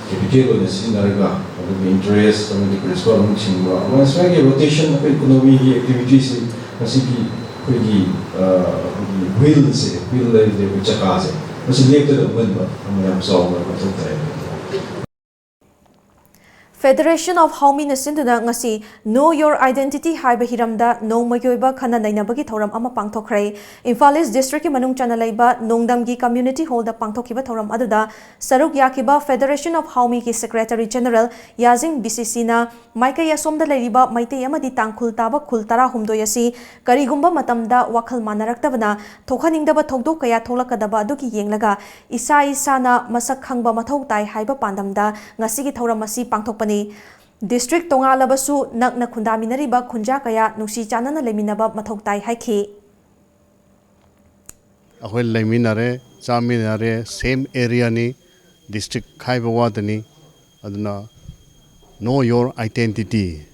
ꯀꯦꯄꯤꯇꯦꯜ ꯑꯣꯏꯅ ꯁꯤꯖꯤꯟꯅꯔꯒ ꯑꯗꯨꯒ ꯏꯟꯇꯔꯦꯁ ꯑꯃꯗꯤ ꯄ꯭ꯔꯤꯟꯁꯤꯄꯥꯜ ꯑꯃꯨꯛ ꯁꯤꯡꯕ ꯑꯃ ꯁꯨꯃꯥꯏꯅ ꯔꯣꯇꯦꯁꯟ ꯑꯩꯈꯣꯏ ꯏꯀꯣꯅꯣꯃꯤꯒꯤ ꯑꯦꯛꯇꯤꯚꯤꯇꯤꯁꯁꯤ ꯉꯁꯤꯒꯤ ꯑꯩꯈꯣꯏꯒꯤ ꯑꯩꯈꯣꯏꯒꯤ Wheel ꯁꯦ, wheel ꯂꯩꯔꯤꯕ ꯆꯀꯥꯁꯦ, ꯃꯁꯤ ꯂꯦꯞꯇꯅ ꯎꯍꯟꯕ ꯑꯃ ꯌꯥꯝ ꯆꯥꯎꯅ ꯃꯊꯧ ꯇꯥꯏ꯫ Federation of Haomina ꯁꯤꯟꯗꯨꯅ ꯉꯁꯤ Know Your Identity ꯍꯥꯏꯕ ꯍꯤꯔꯝꯗ ꯅꯣꯡꯃꯒꯤ ꯑꯣꯏꯕ ꯈꯟꯅ ꯅꯩꯅꯕꯒꯤ ꯊꯧꯔꯝ ꯑꯃ ꯄꯥꯡꯊꯣꯛꯈ꯭ꯔꯦ꯫ ꯏꯝꯐꯥꯜ ꯏꯁ ꯗꯤꯁꯇ꯭ꯔꯤꯛꯀꯤ ꯃꯅꯨꯡ ꯆꯟꯅ ꯂꯩꯕ ꯅꯣꯡꯗꯝꯒꯤ ꯀꯝꯃ꯭ꯌꯨꯅꯤꯇꯤ ꯍꯣꯜꯗ ꯄꯥꯡꯊꯣꯛꯈꯤꯕ ꯊꯧꯔꯝ ꯑꯗꯨꯗ ꯁꯔꯨꯛ ꯌꯥꯈꯤꯕ Federation of Haomi ꯒꯤ ꯁꯦꯀ꯭ꯔꯦꯇꯔꯤ ꯖꯦꯅꯔꯦꯜ ꯌꯥꯖꯤꯡ ꯕꯤ ꯁꯤ ꯁꯤꯅ ꯃꯥꯏꯀꯩ ꯑꯁꯣꯝꯗ ꯂꯩꯔꯤꯕ ꯃꯩꯇꯩ ꯑꯃꯗꯤ ꯇꯥꯡꯈꯨꯜ ꯇꯥꯕ ꯈꯨꯜ ꯇꯔꯥꯍꯨꯝꯗꯣꯏ ꯑꯁꯤ ꯀꯔꯤꯒꯨꯝꯕ ꯃꯇꯝꯗ ꯋꯥꯈꯜ ꯃꯥꯟꯅꯔꯛꯇꯕꯅ ꯊꯣꯛꯍꯟꯅꯤꯡꯗꯕ ꯊꯧꯗꯣꯛ ꯀꯌꯥ ꯊꯣꯛꯂꯛꯀꯗꯕ ꯑꯗꯨꯒꯤ ꯌꯦꯡꯂꯒ ꯏꯁꯥ ꯏꯁꯥꯅ ꯃꯁꯛ ꯈꯪꯕ ꯃꯊꯧ ꯇꯥꯏ ꯍꯥꯏꯕ ꯄꯥꯟꯗꯝꯗ ꯉꯁꯤꯒꯤ ꯊꯧꯔꯝ ꯑꯁꯤ ꯄꯥꯡꯊꯣꯛꯄꯅꯤ꯫ ꯗꯤꯁꯇ꯭ꯔꯤꯛ ꯇꯣꯉꯥꯜꯂꯕꯁꯨ ꯅꯛꯅ ꯈꯨꯟꯗꯥꯃꯤꯟꯅꯔꯤꯕ ꯈꯨꯟꯖꯥ ꯀꯌꯥ ꯅꯨꯡꯁꯤ ꯆꯥꯟꯅꯅ ꯂꯩꯃꯤꯟꯅꯕ ꯃꯊꯧ ꯇꯥꯏ ꯍꯥꯏꯈꯤ꯫ ꯑꯩꯈꯣꯏ ꯂꯩꯃꯤꯟꯅꯔꯦ, ꯆꯥꯃꯤꯟꯅꯔꯦ, same area ꯅꯤ, district ꯈꯥꯏꯕ ꯋꯥꯗꯅꯤ꯫ ꯑꯗꯨꯅ know your identity,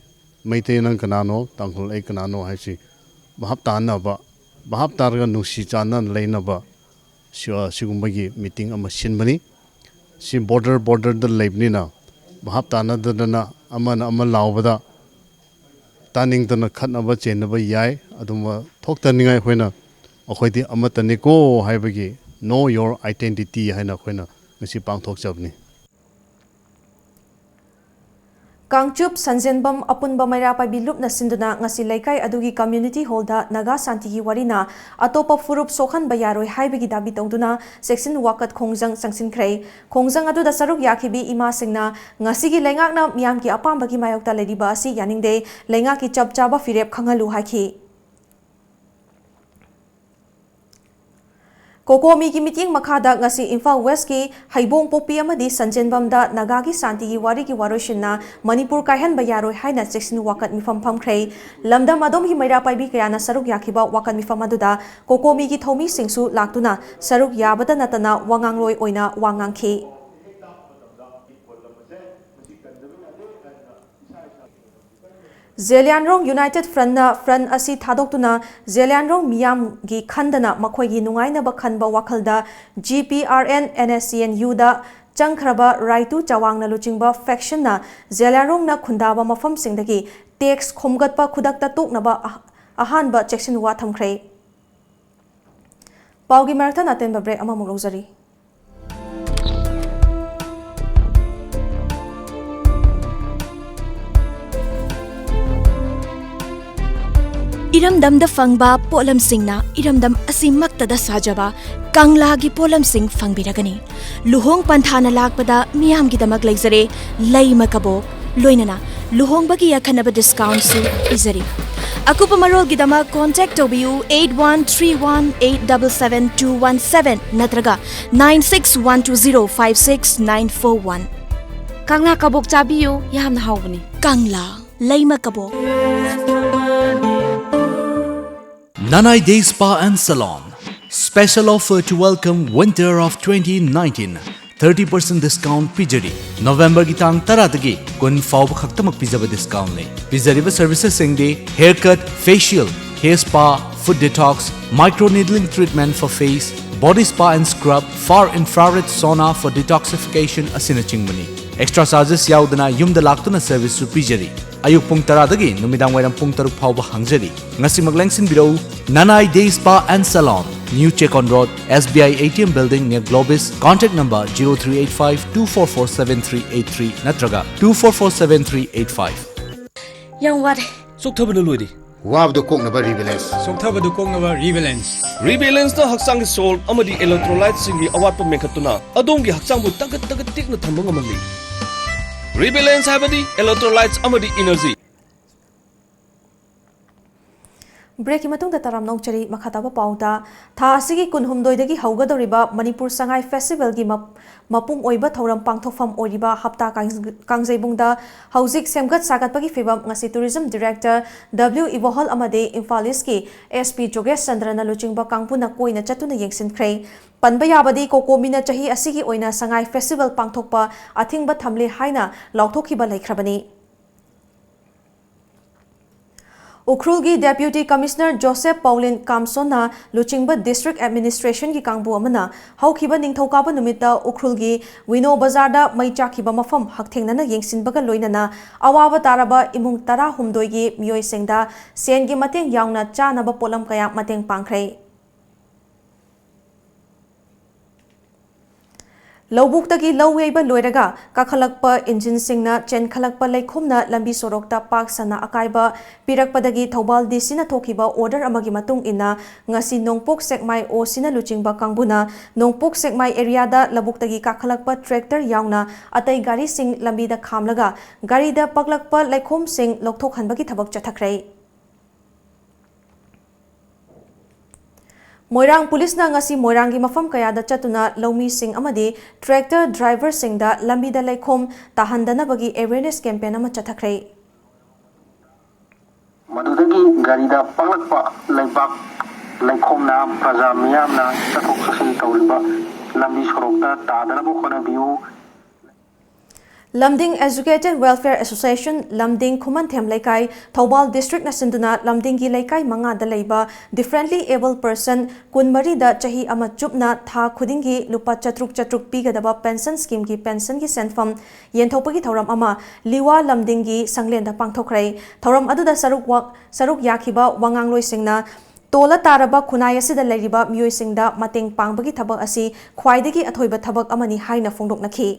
ꯃꯩꯇꯩ ꯅꯪ ꯀꯅꯥꯅꯣ, ꯇꯥꯡꯈꯨꯜ ꯑꯩ ꯀꯅꯥꯅꯣ ꯍꯥꯏꯁꯤ ꯚꯥꯞ ꯇꯥꯅꯕ, ꯚꯥꯞ ꯇꯥꯔꯒ ꯅꯨꯡꯁꯤ ꯆꯥꯟꯅꯅ ꯂꯩꯅꯕ ꯁꯤ-, ꯑ, ꯁꯤꯒꯨꯝꯕꯒꯤ meeting ꯑꯃ ꯁꯤꯟꯕꯅꯤ꯫ ꯁꯤ border border ꯗ ꯂꯩꯕꯅꯤꯅ ꯚꯥꯞ ꯇꯥꯅꯗꯗꯅ ꯑꯃꯅ ꯑꯃ ꯂꯥꯎꯕꯗ ꯇꯥꯅꯤꯡꯗꯅ ꯈꯠꯅꯕ ꯆꯦꯟꯅꯕ ꯌꯥꯏ꯫ ꯑꯗꯨꯝꯕ ꯊꯣꯛꯇꯅꯤꯡꯉꯥꯏ ꯑꯩꯈꯣꯏꯅ, ꯑꯩꯈꯣꯏꯗꯤ ꯑꯃꯠꯇꯅꯤꯀꯣ ꯍꯥꯏꯕꯒꯤ know your identity ꯍꯥꯏꯅ ꯑꯩꯈꯣꯏꯅ ꯉꯁꯤ ꯄꯥꯡꯊꯣꯛꯆꯕꯅꯤ꯫ ꯀꯥꯡꯆꯨꯞ ꯁꯟꯖꯦꯟꯕꯝ ꯑꯄꯨꯟꯕ ꯃꯩꯔꯥ ꯄꯥꯏꯕꯤ ꯂꯨꯞꯅ ꯁꯤꯟꯗꯨꯅ ꯉꯁꯤ ꯂꯩꯀꯥꯏ ꯑꯗꯨꯒꯤ ꯀꯝꯃ꯭ꯌꯨꯅꯤꯇꯤ ꯍꯣꯜꯗ ꯅꯥꯒꯥ ꯁꯥꯟꯇꯤꯒꯤ ꯋꯥꯔꯤꯅ ꯑꯇꯣꯞꯄ ꯐꯨꯔꯨꯞ ꯁꯣꯛꯍꯟꯕ ꯌꯥꯔꯣꯏ ꯍꯥꯏꯕꯒꯤ ꯗꯥꯕꯤ ꯇꯧꯗꯨꯅ ꯁꯦꯛꯁꯟ ꯋꯥꯀꯠ ꯈꯣꯡꯖꯪ ꯆꯪꯁꯤꯟꯈ꯭ꯔꯦ꯫ ꯈꯣꯡꯖꯪ ꯑꯗꯨꯗ ꯁꯔꯨꯛ ꯌꯥꯈꯤꯕꯤ ꯏꯃꯥꯁꯤꯡꯅ ꯉꯁꯤꯒꯤ ꯂꯩꯉꯥꯛꯅ ꯃꯤꯌꯥꯝꯒꯤ ꯑꯄꯥꯝꯕꯒꯤ ꯃꯥꯌꯣꯛꯇ ꯂꯩꯔꯤꯕ ꯑꯁꯤ ꯌꯥꯅꯤꯡꯗꯦ, ꯂꯩꯉꯥꯛꯀꯤ ꯆꯞ ꯆꯥꯕ ꯐꯤꯔꯦꯞ ꯈꯪꯍꯜꯂꯨ ꯍꯥꯏꯈꯤ꯫ ꯀꯣꯀꯣꯃꯤꯒꯤ ꯃꯤꯠꯌꯦꯡ ꯃꯈꯥꯗ ꯉꯁꯤ ꯏꯝꯐꯥꯜ ꯋꯦꯁꯀꯤ ꯍꯩꯕꯣꯡ ꯄꯣꯛꯄꯤ ꯑꯃꯗꯤ ꯁꯟꯖꯦꯟꯕꯝꯗ ꯅꯥꯒꯥꯒꯤ ꯁꯥꯟꯇꯤꯒꯤ ꯋꯥꯔꯤꯒꯤ ꯋꯥꯔꯣꯏꯁꯤꯟꯅ ꯃꯅꯤꯄꯨꯔ ꯀꯥꯏꯍꯟꯕ ꯌꯥꯔꯣꯏ ꯍꯥꯏꯅ ꯆꯦꯛꯁꯤꯟ ꯋꯥꯀꯠ ꯃꯤꯐꯝ ꯐꯝꯈ꯭ꯔꯦ꯫ ꯂꯝꯗꯝ ꯑꯗꯣꯝꯒꯤ ꯃꯩꯔꯥ ꯄꯥꯏꯕꯤ ꯀꯌꯥꯅ ꯁꯔꯨꯛ ꯌꯥꯈꯤꯕ ꯋꯥꯀꯠ ꯃꯤꯐꯝ ꯑꯗꯨꯗ ꯀꯣꯀꯣꯃꯤꯒꯤ ꯊꯧꯃꯤꯁꯤꯡꯁꯨ ꯂꯥꯛꯇꯨꯅ ꯁꯔꯨꯛ ꯌꯥꯕꯗ ꯅꯠꯇꯅ ꯋꯥꯉꯥꯡꯂꯣꯏ ꯑꯣꯏꯅ ꯋꯥ ꯉꯥꯡꯈꯤ꯫ ꯖꯦꯂꯤꯌꯥꯟꯔꯣꯡ ꯌꯨꯅꯥꯏꯇꯦꯗ ꯐ꯭ꯔꯟꯅ ꯐ꯭ꯔꯟ ꯑꯁꯤ ꯊꯥꯗꯣꯛꯇꯨꯅ ꯖꯦꯂꯤꯌꯥꯟꯔꯣꯡ ꯃꯤꯌꯥꯝꯒꯤ ꯈꯟꯗꯅ ꯃꯈꯣꯏꯒꯤ ꯅꯨꯡꯉꯥꯏꯅꯕ ꯈꯟꯕ ꯋꯥꯈꯜꯗ G P R N N S C N ꯌꯨꯗ ꯆꯪꯈ꯭ꯔꯕ ꯔꯥꯏꯇꯨ ꯆꯋꯥꯡꯅ ꯂꯨꯆꯤꯡꯕ ꯐꯦꯛꯁꯟꯅ ꯖꯦꯂꯤꯌꯥꯟꯔꯣꯡꯅ ꯈꯨꯟꯗꯥꯕ ꯃꯐꯝꯁꯤꯡꯗꯒꯤ ꯇꯦꯛꯁ ꯈꯣꯝꯒꯠꯄ ꯈꯨꯗꯛꯇ ꯇꯣꯛꯅꯕ ꯑꯍ-, ꯑꯍꯥꯟꯕ ꯆꯦꯛꯁꯤꯟ ꯋꯥ ꯊꯝꯈ꯭ꯔꯦ꯫ ꯄꯥꯎꯒꯤ ꯃꯔꯛꯇ ꯑꯇꯦꯟꯕ break ꯑꯃꯃꯨꯛ ꯂꯧꯖꯔꯤ꯫ ꯏꯔꯝꯗꯝꯗ ꯐꯪꯕ ꯄꯣꯠꯂꯝꯁꯤꯡꯅ ꯏꯔꯝꯗꯝ ꯑꯁꯤꯃꯛꯇꯗ ꯁꯥꯖꯕ ꯀꯪꯂꯥꯒꯤ ꯄꯣꯠꯂꯝꯁꯤꯡ ꯐꯪꯕꯤꯔꯒꯅꯤ꯫ ꯂꯨꯍꯣꯡ ꯄꯟꯊꯥꯅ ꯂꯥꯛꯄꯗ ꯃꯤꯌꯥꯝꯒꯤꯗꯃꯛ ꯂꯩꯖꯔꯦ ꯂꯩꯃ ꯀꯕꯣꯛ, ꯂꯣꯏꯅꯅ ꯂꯨꯍꯣꯡꯕꯒꯤ ꯑꯈꯟꯅꯕ discountꯁꯨ ꯄꯤꯖꯔꯤ꯫ ꯑꯀꯨꯞꯄ ꯃꯔꯣꯜꯒꯤꯗꯃꯛ contact ꯇꯧꯕꯤꯌꯨ eight one three one eight double seven two one seven ꯅꯠꯇ꯭ꯔꯒ nine six one two zero five six nine four one꯫ ꯀꯪꯂꯥ ꯀꯕꯣꯛ ꯆꯥꯕꯤꯌꯨ, ꯌꯥꯝꯅ ꯍꯥꯎꯕꯅꯤ꯫ ꯀꯪꯂꯥ ꯂꯩꯃ ꯀꯕꯣꯛ꯫ Nanai Day Spa and Salon. Special offer to welcome winter of twenty nineteen. Thirty percent discount ꯄꯤꯖꯔꯤ꯫ Novemberꯒꯤ ꯇꯥꯡ ꯇꯔꯥꯗꯒꯤ ꯀꯨꯟ ꯐꯥꯎꯕ ꯈꯛꯇꯃꯛ ꯄꯤꯖꯕ discountꯅꯤ꯫ ꯄꯤꯖꯔꯤꯕ servicesꯁꯤꯡꯗꯤ haircut, facial, hair spa, foot detox, micro needling treatment for face, body spa and scrub, far infrared sauna for detoxification ꯑꯁꯤꯅꯆꯤꯡꯕꯅꯤ꯫ Extra charges ꯌꯥꯎꯗꯅ ꯌꯨꯝꯗ ꯂꯥꯛꯇꯨꯅ serviceꯁꯨ ꯄꯤꯖꯔꯤ꯫ ꯑꯌꯨꯛ ꯄꯨꯡ ꯇꯔꯥꯗꯒꯤ ꯅꯨꯃꯤꯗꯥꯡ ꯋꯥꯏꯔꯝ ꯄꯨꯡ ꯇꯔꯨꯛ ꯐꯥꯎꯕ ꯍꯥꯡꯖꯔꯤ꯫ ꯉꯁꯤꯃꯛ ꯂꯦꯡꯁꯤꯟꯕꯤꯔꯛꯎ, Nanai Day Spa and Salon, New Check on Road, S B I A T M Building near Globis, contact number zero three eight five two four four seven three eight three ꯅꯠꯇ꯭ꯔꯒ two four four seven three eight five꯫ ꯌꯥꯝ ꯋꯥꯔꯦ꯫ ꯆꯣꯛꯊꯕꯅ ꯂꯣꯏꯔꯦ꯫ ꯋꯥꯕꯗꯨ ꯀꯣꯛꯅꯕ Rebalance꯫ ꯆꯣꯛꯊꯕꯗꯨ ꯀꯣꯛꯅꯕ Rebalance꯫ Rebalanceꯅ ꯍꯛꯆꯥꯡꯒꯤ salt ꯑꯃꯗꯤ electrolyteꯁꯤꯡꯒꯤ ꯑꯋꯥꯠꯄ ꯃꯦꯟꯈꯠꯇꯨꯅ ꯑꯗꯣꯝꯒꯤ ꯍꯛꯆꯥꯡꯕꯨ ꯇꯒꯠ ꯇꯒꯠ ꯇꯦꯛꯅ ꯊꯝꯕ ꯉꯝꯍꯜꯂꯤ꯫ Rebalance ꯍꯥꯏꯕꯗꯤ electrolytes ꯑꯃꯗꯤ energy꯫ Breakꯀꯤ ꯃꯇꯨꯡꯗ ꯇꯔꯥꯝꯅ ꯑꯣꯛꯆꯔꯤ꯫ ꯃꯈꯥ ꯇꯥꯕ ꯄꯥꯎꯗ, ꯊꯥ ꯑꯁꯤꯒꯤ ꯀꯨꯟꯍꯨꯝꯗꯣꯏꯗꯒꯤ ꯍꯧꯒꯗꯧꯔꯤꯕ ꯃꯅꯤꯄꯨꯔ ꯁꯉꯥꯏ Festivalꯒꯤ ꯃꯞ-, ꯃꯄꯨꯡ ꯑꯣꯏꯕ ꯊꯧꯔꯝ ꯄꯥꯡꯊꯣꯛꯐꯝ ꯑꯣꯏꯔꯤꯕ ꯍꯞꯇꯥ ꯀꯥꯡ-, ꯀꯥꯡꯖꯩꯕꯨꯡꯗ ꯍꯧꯖꯤꯛ ꯁꯦꯝꯒꯠ ꯁꯥꯒꯠꯄꯒꯤ ꯐꯤꯕꯝ꯫ ꯉꯁꯤ Tourism Director W ꯏꯕꯣꯍꯜ ꯑꯃꯗꯤ ꯏꯝꯐꯥꯜ Eastꯀꯤ S P ꯖꯣꯒꯦꯁ ꯆꯟꯗ꯭ꯔꯅ ꯂꯨꯆꯤꯡꯕ ꯀꯥꯡꯕꯨꯅ ꯀꯣꯏꯅ ꯆꯠꯇꯨꯅ ꯌꯦꯡꯁꯤꯟꯈ꯭ꯔꯦ꯫ ꯄꯟꯕ ꯌꯥꯕꯗꯤ, ꯀꯣꯀꯣꯃꯤꯅ ꯆꯍꯤ ꯑꯁꯤꯒꯤ ꯑꯣꯏꯅ ꯁꯉꯥꯏ Festival ꯄꯥꯡꯊꯣꯛꯄ ꯑꯊꯤꯡꯕ ꯊꯝꯂꯦ ꯍꯥꯏꯅ ꯂꯥꯎꯊꯣꯛꯈꯤꯕ ꯂꯩꯈ꯭ꯔꯕꯅꯤ꯫ ꯎꯈ꯭ꯔꯨꯜꯒꯤ Deputy Commissioner ꯖꯣꯁꯦꯐ ꯄꯥꯎꯂꯤꯟ ꯀꯥꯝꯁꯣꯟꯅ ꯂꯨꯆꯤꯡꯕ District Administrationꯒꯤ ꯀꯥꯡꯕꯨ ꯑꯃꯅ ꯍꯧꯈꯤꯕ ꯅꯤꯡꯊꯧꯀꯥꯕ ꯅꯨꯃꯤꯠꯇ ꯎꯈ꯭ꯔꯨꯜꯒꯤ ꯋꯤꯅꯣ ꯕꯖꯥꯔꯗ ꯃꯩ ꯆꯥꯛꯈꯤꯕ ꯃꯐꯝ ꯍꯛꯊꯦꯡꯅꯅ ꯌꯦꯡꯁꯤꯟꯕꯒ ꯂꯣꯏꯅꯅ ꯑꯋꯥꯕ ꯇꯥꯔꯕ ꯏꯃꯨꯡ ꯇꯔꯥꯍꯨꯝꯗꯣꯏꯒꯤ ꯃꯤꯑꯣꯏꯁꯤꯡꯗ ꯁꯦꯟꯒꯤ ꯃꯇꯦꯡ ꯌꯥꯎꯅ ꯆꯥꯅꯕ ꯄꯣꯠꯂꯝ ꯀꯌꯥ ꯃꯇꯦꯡ ꯄꯥꯡꯈ꯭ꯔꯦ꯫ ꯂꯧꯕꯨꯛꯇꯒꯤ ꯂꯧ ꯌꯩꯕ ꯂꯣꯏꯔꯒ ꯀꯥꯈꯠꯂꯛꯄ ꯏꯟꯖꯤꯟꯁꯤꯡꯅ ꯆꯦꯟꯈꯠꯂꯛꯄ ꯂꯩꯈꯣꯝꯅ ꯂꯝꯕꯤ ꯁꯣꯔꯣꯛꯇ ꯄꯥꯛ ꯁꯟꯅ ꯑꯀꯥꯏꯕ ꯄꯤꯔꯛꯄꯗꯒꯤ ꯊꯧꯕꯥꯜ ꯗꯤ ꯁꯤꯅ ꯊꯣꯛꯈꯤꯕ ꯑꯣꯔꯗꯔ ꯑꯃꯒꯤ ꯃꯇꯨꯡ ꯏꯟꯅ ꯉꯁꯤ ꯅꯣꯡꯄꯣꯛ ꯁꯦꯛꯃꯥꯏ ꯑꯣ ꯁꯤꯅ ꯂꯨꯆꯤꯡꯕ ꯀꯥꯡꯕꯨꯅ ꯅꯣꯡꯄꯣꯛ ꯁꯦꯛꯃꯥꯏ ꯑꯦꯔꯤꯌꯥꯗ ꯂꯧꯕꯨꯛꯇꯒꯤ ꯀꯥꯈꯠꯂꯛꯄ ꯇ꯭ꯔꯦꯛꯇꯔ ꯌꯥꯎꯅ ꯑꯇꯩ ꯒꯥꯔꯤꯁꯤꯡ ꯂꯝꯕꯤꯗ ꯈꯥꯝꯂꯒ ꯒꯥꯔꯤꯗ ꯄꯛꯂꯛꯄ ꯂꯩꯈꯣꯝꯁꯤꯡ ꯂꯧꯊꯣꯛꯍꯟꯕꯒꯤ ꯊꯕꯛ ꯆꯠꯊꯈ꯭ꯔꯦ꯫ ꯃꯣꯏꯔꯥꯡ ꯄꯨꯂꯤꯁꯅ ꯉꯁꯤ ꯃꯣꯏꯔꯥꯡꯒꯤ ꯃꯐꯝ ꯀꯌꯥꯗ ꯆꯠꯇꯨꯅ ꯂꯧꯃꯤꯁꯤꯡ ꯑꯃꯗꯤ ꯇ꯭ꯔꯦꯛꯇꯔ ꯗ꯭ꯔꯥꯏꯚꯔꯁꯤꯡꯗ ꯂꯝꯕꯤꯗ ꯂꯩꯈꯣꯝ ꯇꯥꯍꯟꯗꯅꯕꯒꯤ ꯑꯦꯋꯦꯔꯅꯦꯁ ꯀꯦꯝꯄꯦꯟ ꯑꯃ ꯆꯠꯊꯈ꯭ꯔꯦ꯫ ꯃꯗꯨꯗꯒꯤ ꯒꯥꯔꯤꯗ ꯄꯛꯂꯛꯄ ꯂꯩꯕꯥꯛ ꯂꯩꯈꯣꯝꯅ ꯄ꯭ꯔꯖꯥ ꯃꯤꯌꯥꯝꯅ ꯆꯠꯊꯣꯛ ꯆꯠꯁꯤꯟ ꯇꯧꯔꯤꯕ ꯂꯝꯕꯤ ꯁꯣꯔꯣꯛꯇ ꯇꯥꯗꯅꯕ ꯍꯣꯠꯅꯕꯤꯌꯨ꯫ ꯂꯝꯗꯤꯡ Educated Welfare Association, ꯂꯝꯗꯤꯡ ꯈꯨꯃꯟꯊꯦꯝ ꯂꯩꯀꯥꯏ, ꯊꯧꯕꯥꯜ ꯗꯤꯁꯇ꯭ꯔꯤꯛꯅ ꯁꯤꯟꯗꯨꯅ ꯂꯝꯗꯤꯡꯒꯤ ꯂꯩꯀꯥꯏ ꯃꯉꯥꯗ ꯂꯩꯕ differently abled person ꯀꯨꯟꯃꯔꯤꯗ ꯆꯍꯤ ꯑꯃ ꯆꯨꯞꯅ ꯊꯥ ꯈꯨꯗꯤꯡꯒꯤ ꯂꯨꯄꯥ ꯆꯥꯇ꯭ꯔꯨꯛ ꯆꯥꯇ꯭ꯔꯨꯛ ꯄꯤꯒꯗꯕ ꯄꯦꯟꯁꯟ ꯁ꯭ꯀꯤꯝꯒꯤ ꯄꯦꯟꯁꯟꯒꯤ ꯁꯦꯟꯐꯝ ꯌꯦꯟꯊꯣꯛꯄꯒꯤ ꯊꯧꯔꯝ ꯑꯃ ꯂꯤꯋꯥ ꯂꯝꯗꯤꯡꯒꯤ ꯁꯪꯂꯦꯟꯗ ꯄꯥꯡꯊꯣꯛꯈ꯭ꯔꯦ꯫ ꯊꯧꯔꯝ ꯑꯗꯨꯗ ꯁꯔꯨꯛ ꯋꯥ-, ꯁꯔꯨꯛ ꯌꯥꯈꯤꯕ ꯋꯥꯉꯥꯡꯂꯣꯏꯁꯤꯡꯅ ꯇꯣꯜꯂ ꯇꯥꯔꯕ ꯈꯨꯟꯅꯥꯏ ꯑꯁꯤꯗ ꯂꯩꯔꯤꯕ ꯃꯤꯑꯣꯏꯁꯤꯡꯗ ꯃꯇꯦꯡ ꯄꯥꯡꯕꯒꯤ ꯊꯕꯛ ꯑꯁꯤ ꯈ꯭ꯋꯥꯏꯗꯒꯤ ꯑꯊꯣꯏꯕ ꯊꯕꯛ ꯑꯃꯅꯤ ꯍꯥꯏꯅ ꯐꯣꯡꯗꯣꯛꯅꯈꯤ꯫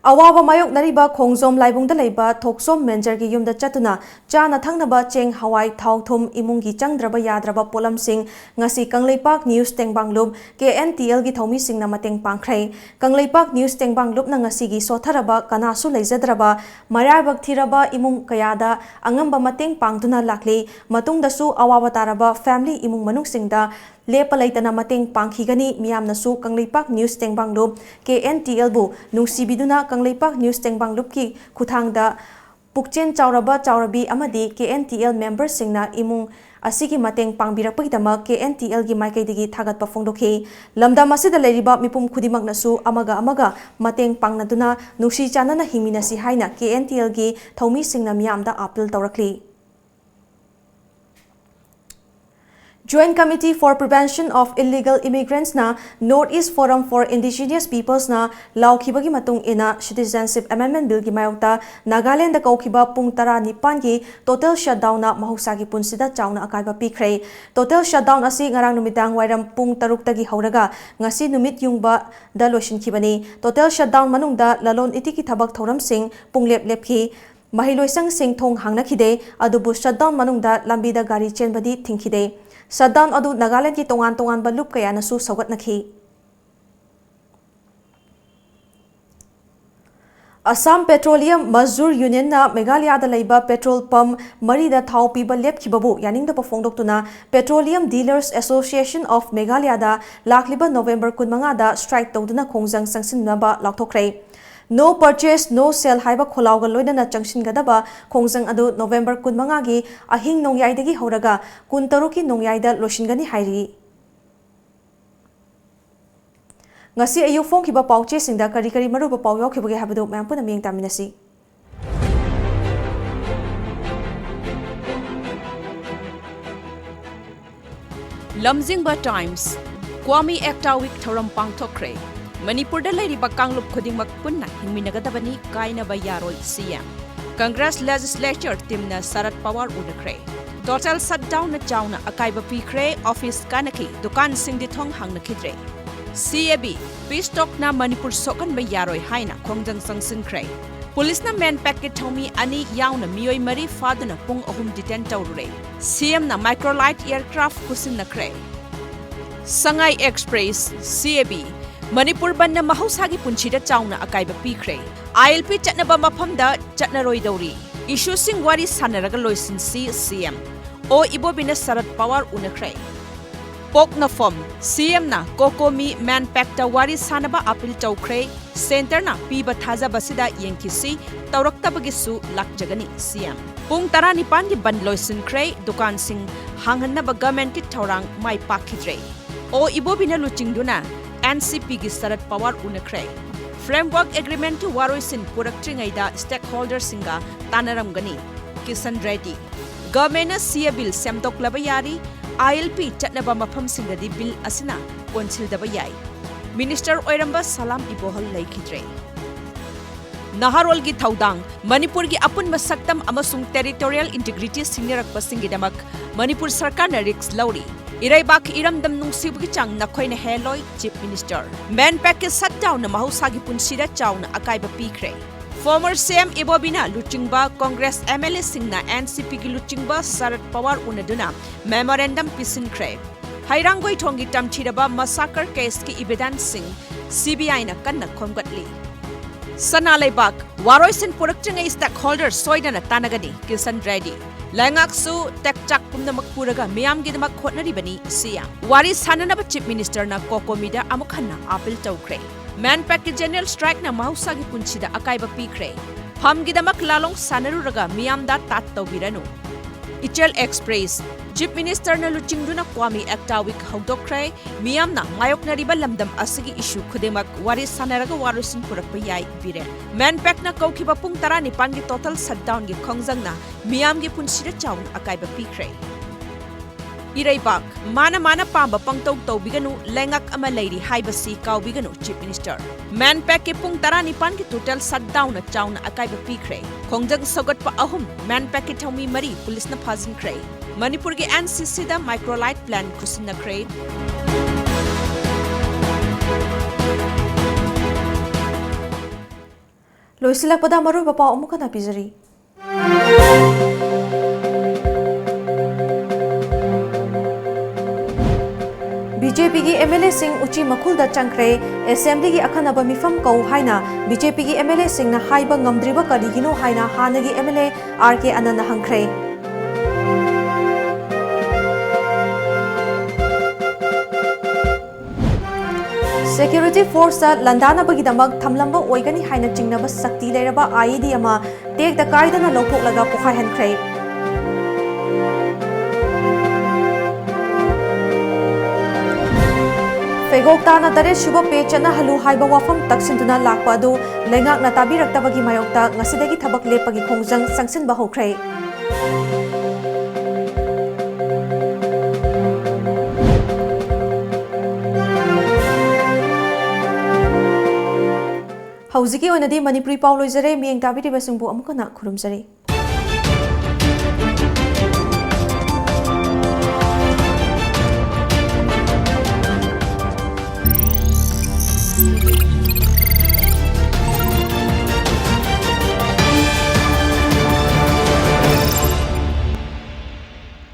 ꯑꯋꯥꯕ ꯃꯥꯌꯣꯛꯅꯔꯤꯕ ꯈꯣꯡꯖꯣꯝ ꯂꯥꯏꯕꯨꯡꯗ ꯂꯩꯕ ꯊꯣꯛꯆꯣꯝ ꯃꯦꯟꯖꯔꯒꯤ ꯌꯨꯝꯗ ꯆꯠꯇꯨꯅ ꯆꯥꯅ ꯊꯛꯅꯕ ꯆꯦꯡ, ꯍꯋꯥꯏ, ꯊꯥꯎ, ꯊꯨꯝ, ꯏꯃꯨꯡꯒꯤ ꯆꯪꯗ꯭ꯔꯕ ꯌꯥꯗ꯭ꯔꯕ ꯄꯣꯠꯂꯝꯁꯤꯡ ꯉꯁꯤ Kangleipak news Tengbanglup, K N T ꯑꯦꯜꯒꯤ ꯊꯧꯃꯤꯁꯤꯡꯅ ꯃꯇꯦꯡ ꯄꯥꯡꯈ꯭ꯔꯦ꯫ ꯀꯪꯂꯩꯄꯥꯛ ꯅ꯭ꯌꯨꯁ ꯇꯦꯡꯕꯥꯡꯂꯨꯞꯅ ꯉꯁꯤꯒꯤ ꯁꯣꯠꯊꯔꯕ, ꯀꯅꯥꯁꯨ ꯂꯩꯖꯗ꯭ꯔꯕ, ꯃꯔꯥꯏꯕꯛ ꯊꯤꯔꯕ ꯏꯃꯨꯡ ꯀꯌꯥꯗ ꯑꯉꯝꯕ ꯃꯇꯦꯡ ꯄꯥꯡꯗꯨꯅ ꯂꯥꯛꯂꯤ꯫ ꯃꯇꯨꯡꯗꯁꯨ ꯑꯋꯥꯕ ꯇꯥꯔꯕ ꯐꯦꯃꯤꯂꯤ ꯏꯃꯨꯡ ꯃꯅꯨꯡꯁꯤꯡꯗ ꯂꯦꯞꯄ ꯂꯩꯇꯅ ꯃꯇꯦꯡ ꯄꯥꯡꯈꯤꯒꯅꯤ꯫ ꯃꯤꯌꯥꯝꯅꯁꯨ Kangleipak news Tengbanglup, K N T ꯑꯦꯜꯕꯨ ꯅꯨꯡꯁꯤꯕꯤꯗꯨꯅ ꯀꯪꯂꯩꯄꯥꯛ ꯅ꯭ꯌꯨꯁ ꯇꯦꯡꯕꯥꯡꯂꯨꯞꯀꯤ ꯈꯨꯠꯊꯥꯡꯗ ꯄꯨꯛꯆꯦꯜ ꯆꯥꯎꯔꯕ ꯆꯥꯎꯔꯕꯤ ꯑꯃꯗꯤ ꯀꯦ ꯑꯦꯟ ꯇꯤ ꯑꯦꯜ ꯃꯦꯝꯕꯔꯁꯤꯡꯅ ꯏꯃꯨꯡ ꯑꯁꯤꯒꯤ ꯃꯇꯦꯡ ꯄꯥꯡꯕꯤꯔꯛꯄꯒꯤꯗꯃꯛ ꯀꯦ ꯑꯦꯟ ꯇꯤ ꯑꯦꯜꯒꯤ ꯃꯥꯏꯀꯩꯗꯒꯤ ꯊꯥꯒꯠꯄ ꯐꯣꯡꯗꯣꯛꯈꯤ꯫ ꯂꯝꯗꯝ ꯑꯁꯤꯗ ꯂꯩꯔꯤꯕ ꯃꯤꯄꯨꯝ ꯈꯨꯗꯤꯡꯃꯛꯅꯁꯨ ꯑꯃꯒ ꯑꯃꯒ ꯃꯇꯦꯡ ꯄꯥꯡꯅꯗꯨꯅ ꯅꯨꯡꯁꯤ ꯆꯥꯟꯅꯅ ꯍꯤꯡꯃꯤꯟꯅꯁꯤ ꯍꯥꯏꯅ ꯀꯦ ꯑꯦꯟ ꯇꯤ ꯑꯦꯜꯒꯤ ꯊꯧꯃꯤꯁꯤꯡꯅ ꯃꯤꯌꯥꯝꯗ appeal ꯇꯧꯔꯛꯂꯤ꯫ Joint Committee for Prevention of Illegal Immigrants ꯅ North East Forum for Indigenous Peoples ꯅ ꯂꯥꯎꯈꯤꯕꯒꯤ ꯃꯇꯨꯡ ꯏꯟꯅ, Citizenship Amendment Bill ꯒꯤ ꯃꯥꯌꯣꯛꯇ ꯅꯥꯒꯥꯂꯦꯟꯗ ꯀꯧꯈꯤꯕ ꯄꯨꯡ ꯇꯔꯥꯅꯤꯄꯥꯟꯒꯤ total shutdown ꯅ ꯃꯍꯧꯁꯥꯒꯤ ꯄꯨꯟꯁꯤꯗ ꯆꯥꯎꯅ ꯑꯀꯥꯏꯕ ꯄꯤꯈ꯭ꯔꯦ꯫ Total shutdown ꯑꯁꯤ ꯉꯔꯥꯡ ꯅꯨꯃꯤꯗꯥꯡ ꯋꯥꯏꯔꯝ ꯄꯨꯡ ꯇꯔꯨꯛꯇꯒꯤ ꯍꯧꯔꯒ ꯉꯁꯤ ꯅꯨꯃꯤꯠ ꯌꯨꯡꯕꯗ ꯂꯣꯏꯁꯤꯟꯈꯤꯕꯅꯤ꯫ Total shutdown ꯃꯅꯨꯡꯗ ꯂꯂꯣꯟ ꯏꯇꯤꯛꯀꯤ ꯊꯕꯛ ꯊꯧꯔꯝꯁꯤꯡ ꯄꯨꯡꯂꯦꯞ ꯂꯦꯞꯈꯤ꯫ ꯃꯍꯩꯂꯣꯏꯁꯪꯁꯤꯡ ꯊꯣꯡ ꯍꯥꯡꯅꯈꯤꯗꯦ, ꯑꯗꯨꯕꯨ shutdown ꯃꯅꯨꯡꯗ ꯂꯝꯕꯤꯗ ꯒꯥꯔꯤ ꯆꯦꯟꯕꯗꯤ ꯊꯤꯡꯈꯤꯗꯦ꯫ Shutdown ꯑꯗꯨ ꯅꯥꯒꯥꯂꯦꯟꯗꯒꯤ ꯇꯣꯉꯥꯟ ꯇꯣꯉꯥꯟꯕ ꯂꯨꯞ ꯀꯌꯥꯅꯁꯨ ꯁꯧꯒꯠꯅꯈꯤ꯫ Assam Petroleum Mazdoor Union ꯅ ꯃꯦꯘꯥꯂꯌꯥꯗ ꯂꯩꯕ petrol pump ꯃꯔꯤꯗ ꯊꯥꯎ ꯄꯤꯕ ꯂꯦꯞꯈꯤꯕꯕꯨ ꯌꯥꯅꯤꯡꯗꯕ ꯐꯣꯡꯗꯣꯛꯇꯨꯅ Petroleum Dealers Association of Meghalaya ꯗ ꯂꯥꯛꯂꯤꯕ November ꯀꯨꯟꯃꯉꯥꯗ strike ꯇꯧꯗꯨꯅ ꯈꯣꯡꯖꯪ ꯆꯪꯁꯤꯟꯅꯕ ꯂꯥꯎꯊꯣꯛꯈ꯭ꯔꯦ꯫ No purchase, no sale ꯍꯥꯏꯕ ꯈꯣꯜꯂꯥꯎꯒ ꯂꯣꯏꯅꯅ ꯆꯪꯁꯤꯟꯒꯗꯕ ꯈꯣꯡꯖꯪ ꯑꯗꯨ November ꯀꯨꯟꯃꯉꯥꯒꯤ ꯑꯍꯤꯡ ꯅꯣꯡꯌꯥꯏꯗꯒꯤ ꯍꯧꯔꯒ ꯀꯨꯟꯇꯔꯨꯛꯀꯤ ꯅꯣꯡꯌꯥꯏꯗ ꯂꯣꯏꯁꯤꯟꯒꯅꯤ ꯍꯥꯏꯔꯤ꯫ ꯉꯁꯤ ꯑꯌꯨꯛ ꯐꯣꯡꯈꯤꯕ ꯄꯥꯎꯆꯦꯁꯤꯡꯗ ꯀꯔꯤ ꯀꯔꯤ ꯃꯔꯨꯑꯣꯏꯕ ꯄꯥꯎ ꯌꯥꯎꯈꯤꯕꯒꯦ ꯍꯥꯏꯕꯗꯨ ꯃꯌꯥꯝ ꯄꯨꯟꯅ ꯃꯤꯠꯌꯦꯡ ꯇꯥꯃꯤꯟꯅꯁꯤ꯫ ꯂꯝꯖꯤꯡꯕ Times꯫ Kwame Ekta Week ꯊꯧꯔꯝ ꯄꯥꯡꯊꯣꯛꯈ꯭ꯔꯦ꯫ ꯃꯅꯤꯄꯨꯔꯗ ꯂꯩꯔꯤꯕ ꯀꯥꯡꯂꯨꯞ ꯈꯨꯗꯤꯡꯃꯛ ꯄꯨꯟꯅ ꯍꯤꯡꯃꯤꯟꯅꯒꯗꯕꯅꯤ, ꯀꯥꯏꯅꯕ ꯌꯥꯔꯣꯏ, C M꯫ Congress Legislature team ꯅ ꯁꯔꯠ ꯄꯋꯥꯔ ꯎꯅꯈ꯭ꯔꯦ꯫ Total shutdown ꯅ ꯆꯥꯎꯅ ꯑꯀꯥꯏꯕ ꯄꯤꯈ꯭ꯔꯦ, office ꯀꯥꯅꯈꯤ, ꯗꯨꯀꯥꯟꯁꯤꯡꯗꯤ ꯊꯣꯡ ꯍꯥꯡꯅꯈꯤꯗ꯭ꯔꯦ꯫ C A B, peace talk ꯅ ꯃꯅꯤꯄꯨꯔ ꯁꯣꯛꯍꯟꯕ ꯌꯥꯔꯣꯏ ꯍꯥꯏꯅ ꯈꯣꯡꯖꯪ ꯆꯪꯁꯤꯟꯈ꯭ꯔꯦ꯫ Police ꯅ MAN Pack ꯀꯤ ꯊꯧꯃꯤ ꯑꯅꯤ ꯌꯥꯎꯅ ꯃꯤꯑꯣꯏ ꯃꯔꯤ ꯐꯥꯗꯨꯅ ꯄꯨꯡ ꯑꯍꯨꯝ detain ꯇꯧꯔꯨꯔꯦ꯫ C M ꯅ microlight aircraft ꯈꯨꯠꯁꯤꯟꯅꯈ꯭ꯔꯦ꯫ Sangai Express, C A B, Manipur ꯕꯟꯗꯅ ꯃꯍꯧꯁꯥꯒꯤ ꯄꯨꯟꯁꯤꯗ ꯆꯥꯎꯅ ꯑꯀꯥꯏꯕ ꯄꯤꯈ꯭ꯔꯦ꯫ I L P ꯆꯠꯅꯕ ꯃꯐꯝꯗ ꯆꯠꯅꯔꯣꯏꯗꯧꯔꯤ꯫ Issue ꯁꯤꯡ ꯋꯥꯔꯤ ꯁꯥꯟꯅꯔꯒ ꯂꯣꯏꯁꯤꯟꯁꯤ, C M꯫ ꯑꯣ ꯏꯕꯣꯕꯤꯅ ꯁꯔꯠ ꯄꯋꯥꯔ ꯎꯅꯈ꯭ꯔꯦ꯫ ꯄꯣꯛꯅꯐꯝ, C M ꯅ COCOMI MAN Pack ꯇ ꯋꯥꯔꯤ ꯁꯥꯟꯅꯕ appeal ꯇꯧꯈ꯭ꯔꯦ꯫ Centre ꯅ ꯄꯤꯕ ꯊꯥꯖꯕꯁꯤꯗ ꯌꯦꯡꯈꯤꯁꯤ, ꯇꯧꯔꯛꯇꯕꯒꯤꯁꯨ ꯂꯥꯛꯆꯒꯅꯤ, C M꯫ ꯄꯨꯡ ꯇꯔꯥꯅꯤꯄꯥꯟꯒꯤ ꯕꯟꯗ ꯂꯣꯏꯁꯤꯟꯈ꯭ꯔꯦ, ꯗꯨꯀꯥꯟꯁꯤꯡ ꯍꯥꯡꯍꯟꯅꯕ government ꯀꯤ ꯊꯧꯔꯥꯡ ꯃꯥꯏ ꯄꯥꯛꯈꯤꯗ꯭ꯔꯦ꯫ ꯑꯣ ꯏꯕꯣꯕꯤꯅ ꯂꯨꯆꯤꯡꯗꯨꯅ N C P ꯒꯤ ꯁꯔꯠ ꯄꯋꯥꯔ ꯎꯅꯈ꯭ꯔꯦ꯫ Framework Agreement ꯀꯤ ꯋꯥꯔꯣꯏꯁꯤꯟ ꯄꯨꯔꯛꯇ꯭ꯔꯤꯉꯩꯗ stakeholder ꯁꯤꯡꯒ ꯇꯥꯟꯅꯔꯝꯒꯅꯤ, ꯀꯤꯁꯟ ꯔꯦꯗꯤ꯫ Government ꯅ C A Bill ꯁꯦꯝꯗꯣꯛꯂꯕ ꯌꯥꯔꯤ, ꯑꯥꯏ ꯑꯦꯜ ꯄꯤ ꯆꯠꯅꯕ ꯃꯐꯝꯁꯤꯡꯗꯗꯤ ꯕꯤꯜ ꯑꯁꯤꯅ ꯀꯣꯟꯁꯤꯜꯗꯕ ꯌꯥꯏ꯫ ꯃꯤꯅꯤꯁꯇꯔ ꯑꯣꯏꯔꯝꯕ ꯁꯂꯥꯝ ꯏꯕꯣꯍꯜ ꯂꯩꯈꯤꯗ꯭ꯔꯦ꯫ ꯅꯍꯥꯔꯣꯜꯒꯤ ꯊꯧꯗꯥꯡ꯫ ꯃꯅꯤꯄꯨꯔꯒꯤ ꯑꯄꯨꯟꯕ ꯁꯛꯇꯝ ꯑꯃꯁꯨꯡ territorial integrity ꯁꯤꯡꯅꯔꯛꯄꯁꯤꯡꯒꯤꯗꯃꯛ ꯃꯅꯤꯄꯨꯔ ꯁꯔꯀꯥꯔꯅ risk ꯂꯧꯔꯤ꯫ ꯏꯔꯩꯕꯥꯛꯀꯤ ꯏꯔꯝꯗꯝ ꯅꯨꯡꯁꯤꯕꯒꯤ ꯆꯥꯡ ꯅꯈꯣꯏꯅ ꯍꯦꯜꯂꯣꯏ, Chief Minister꯫ MANPACꯀꯤ shutdownꯅ ꯃꯍꯧꯁꯥꯒꯤ ꯄꯨꯟꯁꯤꯗ ꯆꯥꯎꯅ ꯑꯀꯥꯏꯕ ꯄꯤꯈ꯭ꯔꯦ꯫ Former C M ꯏꯕꯣꯕꯤꯅ ꯂꯨꯆꯤꯡꯕ Congress M L Aꯁꯤꯡꯅ N C Pꯒꯤ ꯂꯨꯆꯤꯡꯕ ꯁꯔꯗ ꯄꯋꯥꯔ ꯎꯅꯗꯨꯅ memorandum ꯄꯤꯁꯤꯟꯈ꯭ꯔꯦ꯫ ꯍꯩꯔꯥꯡꯒꯣꯏꯊꯣꯡꯒꯤ ꯇꯝꯊꯤꯔꯕ massacre caseꯀꯤ evidenceꯁꯤꯡ C B Iꯅ ꯀꯟꯅ ꯈꯣꯝꯒꯠꯂꯤ꯫ ꯁꯅꯥ ꯂꯩꯕꯥꯛ꯫ ꯋꯥꯔꯣꯏꯁꯤꯟ ꯄꯨꯔꯛꯇ꯭ꯔꯤꯉꯩ stakeholder ꯁꯣꯏꯗꯅ ꯇꯥꯟꯅꯒꯅꯤ, ꯀꯤꯁꯟ ꯔꯦꯗꯤ꯫ ꯂꯩꯉꯥꯛꯁꯨ ꯇꯦꯛꯆꯥꯛ ꯄꯨꯝꯅꯃꯛ ꯄꯨꯔꯒ ꯃꯤꯌꯥꯝꯒꯤꯗꯃꯛ ꯍꯣꯠꯅꯔꯤꯕꯅꯤ, C M꯫ ꯋꯥꯔꯤ ꯁꯥꯟꯅꯅꯕ Chief Ministerꯅ COCOMIꯗ ꯑꯃꯨꯛ ꯍꯟꯅ appeal ꯇꯧꯈ꯭ꯔꯦ꯫ MANPACꯀꯤ general strikeꯅ ꯃꯍꯧꯁꯥꯒꯤ ꯄꯨꯟꯁꯤꯗ ꯑꯀꯥꯏꯕ ꯄꯤꯈ꯭ꯔꯦ꯫ ꯐꯝꯒꯤꯗꯃꯛ ꯂꯥꯂꯣꯡ ꯁꯥꯟꯅꯔꯨꯔꯒ ꯃꯤꯌꯥꯝꯗ ꯇꯥꯠ ꯇꯧꯕꯤꯔꯅꯨ꯫ ꯏꯆꯦꯜ Express꯫ Chief Ministerꯅ ꯂꯨꯆꯤꯡꯗꯨꯅ Kwame Ekta Week ꯍꯧꯗꯣꯛꯈ꯭ꯔꯦ꯫ ꯃꯤꯌꯥꯝꯅ ꯃꯥꯌꯣꯛꯅꯔꯤꯕ ꯂꯝꯗꯝ ꯑꯁꯤꯒꯤ issue ꯈꯨꯗꯤꯡꯃꯛ ꯋꯥꯔꯤ ꯁꯥꯟꯅꯔꯒ ꯋꯥꯔꯣꯏꯁꯤꯟ ꯄꯨꯔꯛꯄ ꯌꯥꯏ, ꯕꯤꯔꯦꯟ꯫ MANPACꯅ ꯀꯧꯈꯤꯕ ꯄꯨꯡ ꯇꯔꯥꯅꯤꯄꯥꯟꯒꯤ total shutdownꯒꯤ ꯈꯣꯡꯖꯪꯅ ꯃꯤꯌꯥꯝꯒꯤ ꯄꯨꯟꯁꯤꯗ ꯆꯥꯎꯅ ꯑꯀꯥꯏꯕ ꯄꯤꯈ꯭ꯔꯦ꯫ ꯏꯔꯩꯕꯥꯛ꯫ ꯃꯥꯅ ꯃꯥꯅ ꯄꯥꯝꯕ ꯄꯪꯇꯧ ꯇꯧꯕꯤꯒꯅꯨ, ꯂꯩꯉꯥꯛ ꯑꯃ ꯂꯩꯔꯤ ꯍꯥꯏꯕꯁꯤ ꯀꯥꯎꯕꯤꯒꯅꯨ, Chief Minister꯫ MANPACꯀꯤ ꯄꯨꯡ ꯇꯔꯥꯅꯤꯄꯥꯟꯒꯤ total shutdownꯅ ꯆꯥꯎꯅ ꯑꯀꯥꯏꯕ ꯄꯤꯈ꯭ꯔꯦ꯫ ꯈꯣꯡꯖꯪ ꯁꯧꯒꯠꯄ ꯑꯍꯨꯝ, MANPACꯀꯤ ꯊꯧꯃꯤ ꯃꯔꯤ ꯄꯨꯂꯤꯁꯅ ꯐꯥꯖꯤꯟꯈ꯭ꯔꯦ꯫ ꯃꯅꯤꯄꯨꯔꯒꯤ N C Cꯗ microlite plant ꯈꯨꯠꯁꯤꯟꯅꯈ꯭ꯔꯦ꯫ ꯂꯣꯏꯁꯤꯜꯂꯛꯄꯗ ꯃꯔꯨꯑꯣꯏꯕ ꯄꯥꯎ ꯑꯃꯨꯛ ꯍꯟꯅ ꯄꯤꯖꯔꯤ꯫ BJPꯒꯤ MLAꯁꯤꯡ ꯎꯆꯤ ꯃꯈꯨꯜꯗ ꯆꯪꯈ꯭ꯔꯦ꯫ Assemblyꯒꯤ ꯑꯈꯟꯅꯕ ꯃꯤꯐꯝ ꯀꯧ ꯍꯥꯏꯅ BJPꯒꯤ MLAꯁꯤꯡꯅ ꯍꯥꯏꯕ ꯉꯝꯗ꯭ꯔꯤꯕ ꯀꯔꯤꯒꯤꯅꯣ ꯍꯥꯏꯅ ꯍꯥꯟꯅꯒꯤ MLA R K ꯑꯅꯟꯅ ꯍꯪꯈ꯭ꯔꯦ꯫ Security forceꯇ ꯂꯥꯟꯗꯥꯅꯕꯒꯤꯗꯃꯛ ꯊꯝꯂꯝꯕ ꯑꯣꯏꯒꯅꯤ ꯍꯥꯏꯅ ꯆꯤꯡꯅꯕ ꯁꯛꯇꯤ ꯂꯩꯔꯕ IED ꯑꯃ ꯇꯦꯛꯇ ꯀꯥꯏꯗꯅ ꯂꯧꯊꯣꯛꯂꯒ ꯄꯣꯈꯥꯏꯍꯟꯈ꯭ꯔꯦ꯫ ꯐꯩꯒꯣꯛ ꯇꯥꯅ ꯇꯔꯦꯠ ꯁꯨꯕ pay ꯆꯠꯅꯍꯜꯂꯨ ꯍꯥꯏꯕ ꯋꯥꯐꯝ ꯇꯛꯁꯤꯟꯗꯨꯅ ꯂꯥꯛꯄ ꯑꯗꯨ ꯂꯩꯉꯥꯛꯅ ꯇꯥꯕꯤꯔꯛꯇꯕꯒꯤ ꯃꯥꯌꯣꯛꯇ ꯉꯁꯤꯗꯒꯤ ꯊꯕꯛ ꯂꯦꯞꯄꯒꯤ ꯈꯣꯡꯖꯪ ꯆꯪꯁꯤꯟꯕ ꯍꯧꯈ꯭ꯔꯦ꯫ ꯍꯧꯖꯤꯛꯀꯤ ꯑꯣꯏꯅꯗꯤ ꯃꯅꯤꯄꯨꯔꯤ ꯄꯥꯎ ꯂꯣꯏꯖꯔꯦ꯫ ꯃꯤꯠꯌꯦꯡ ꯇꯥꯕꯤꯔꯤꯕꯁꯤꯡꯕꯨ ꯑꯃꯨꯛ ꯍꯟꯅ ꯈꯨꯔꯨꯝꯖꯔꯤ꯫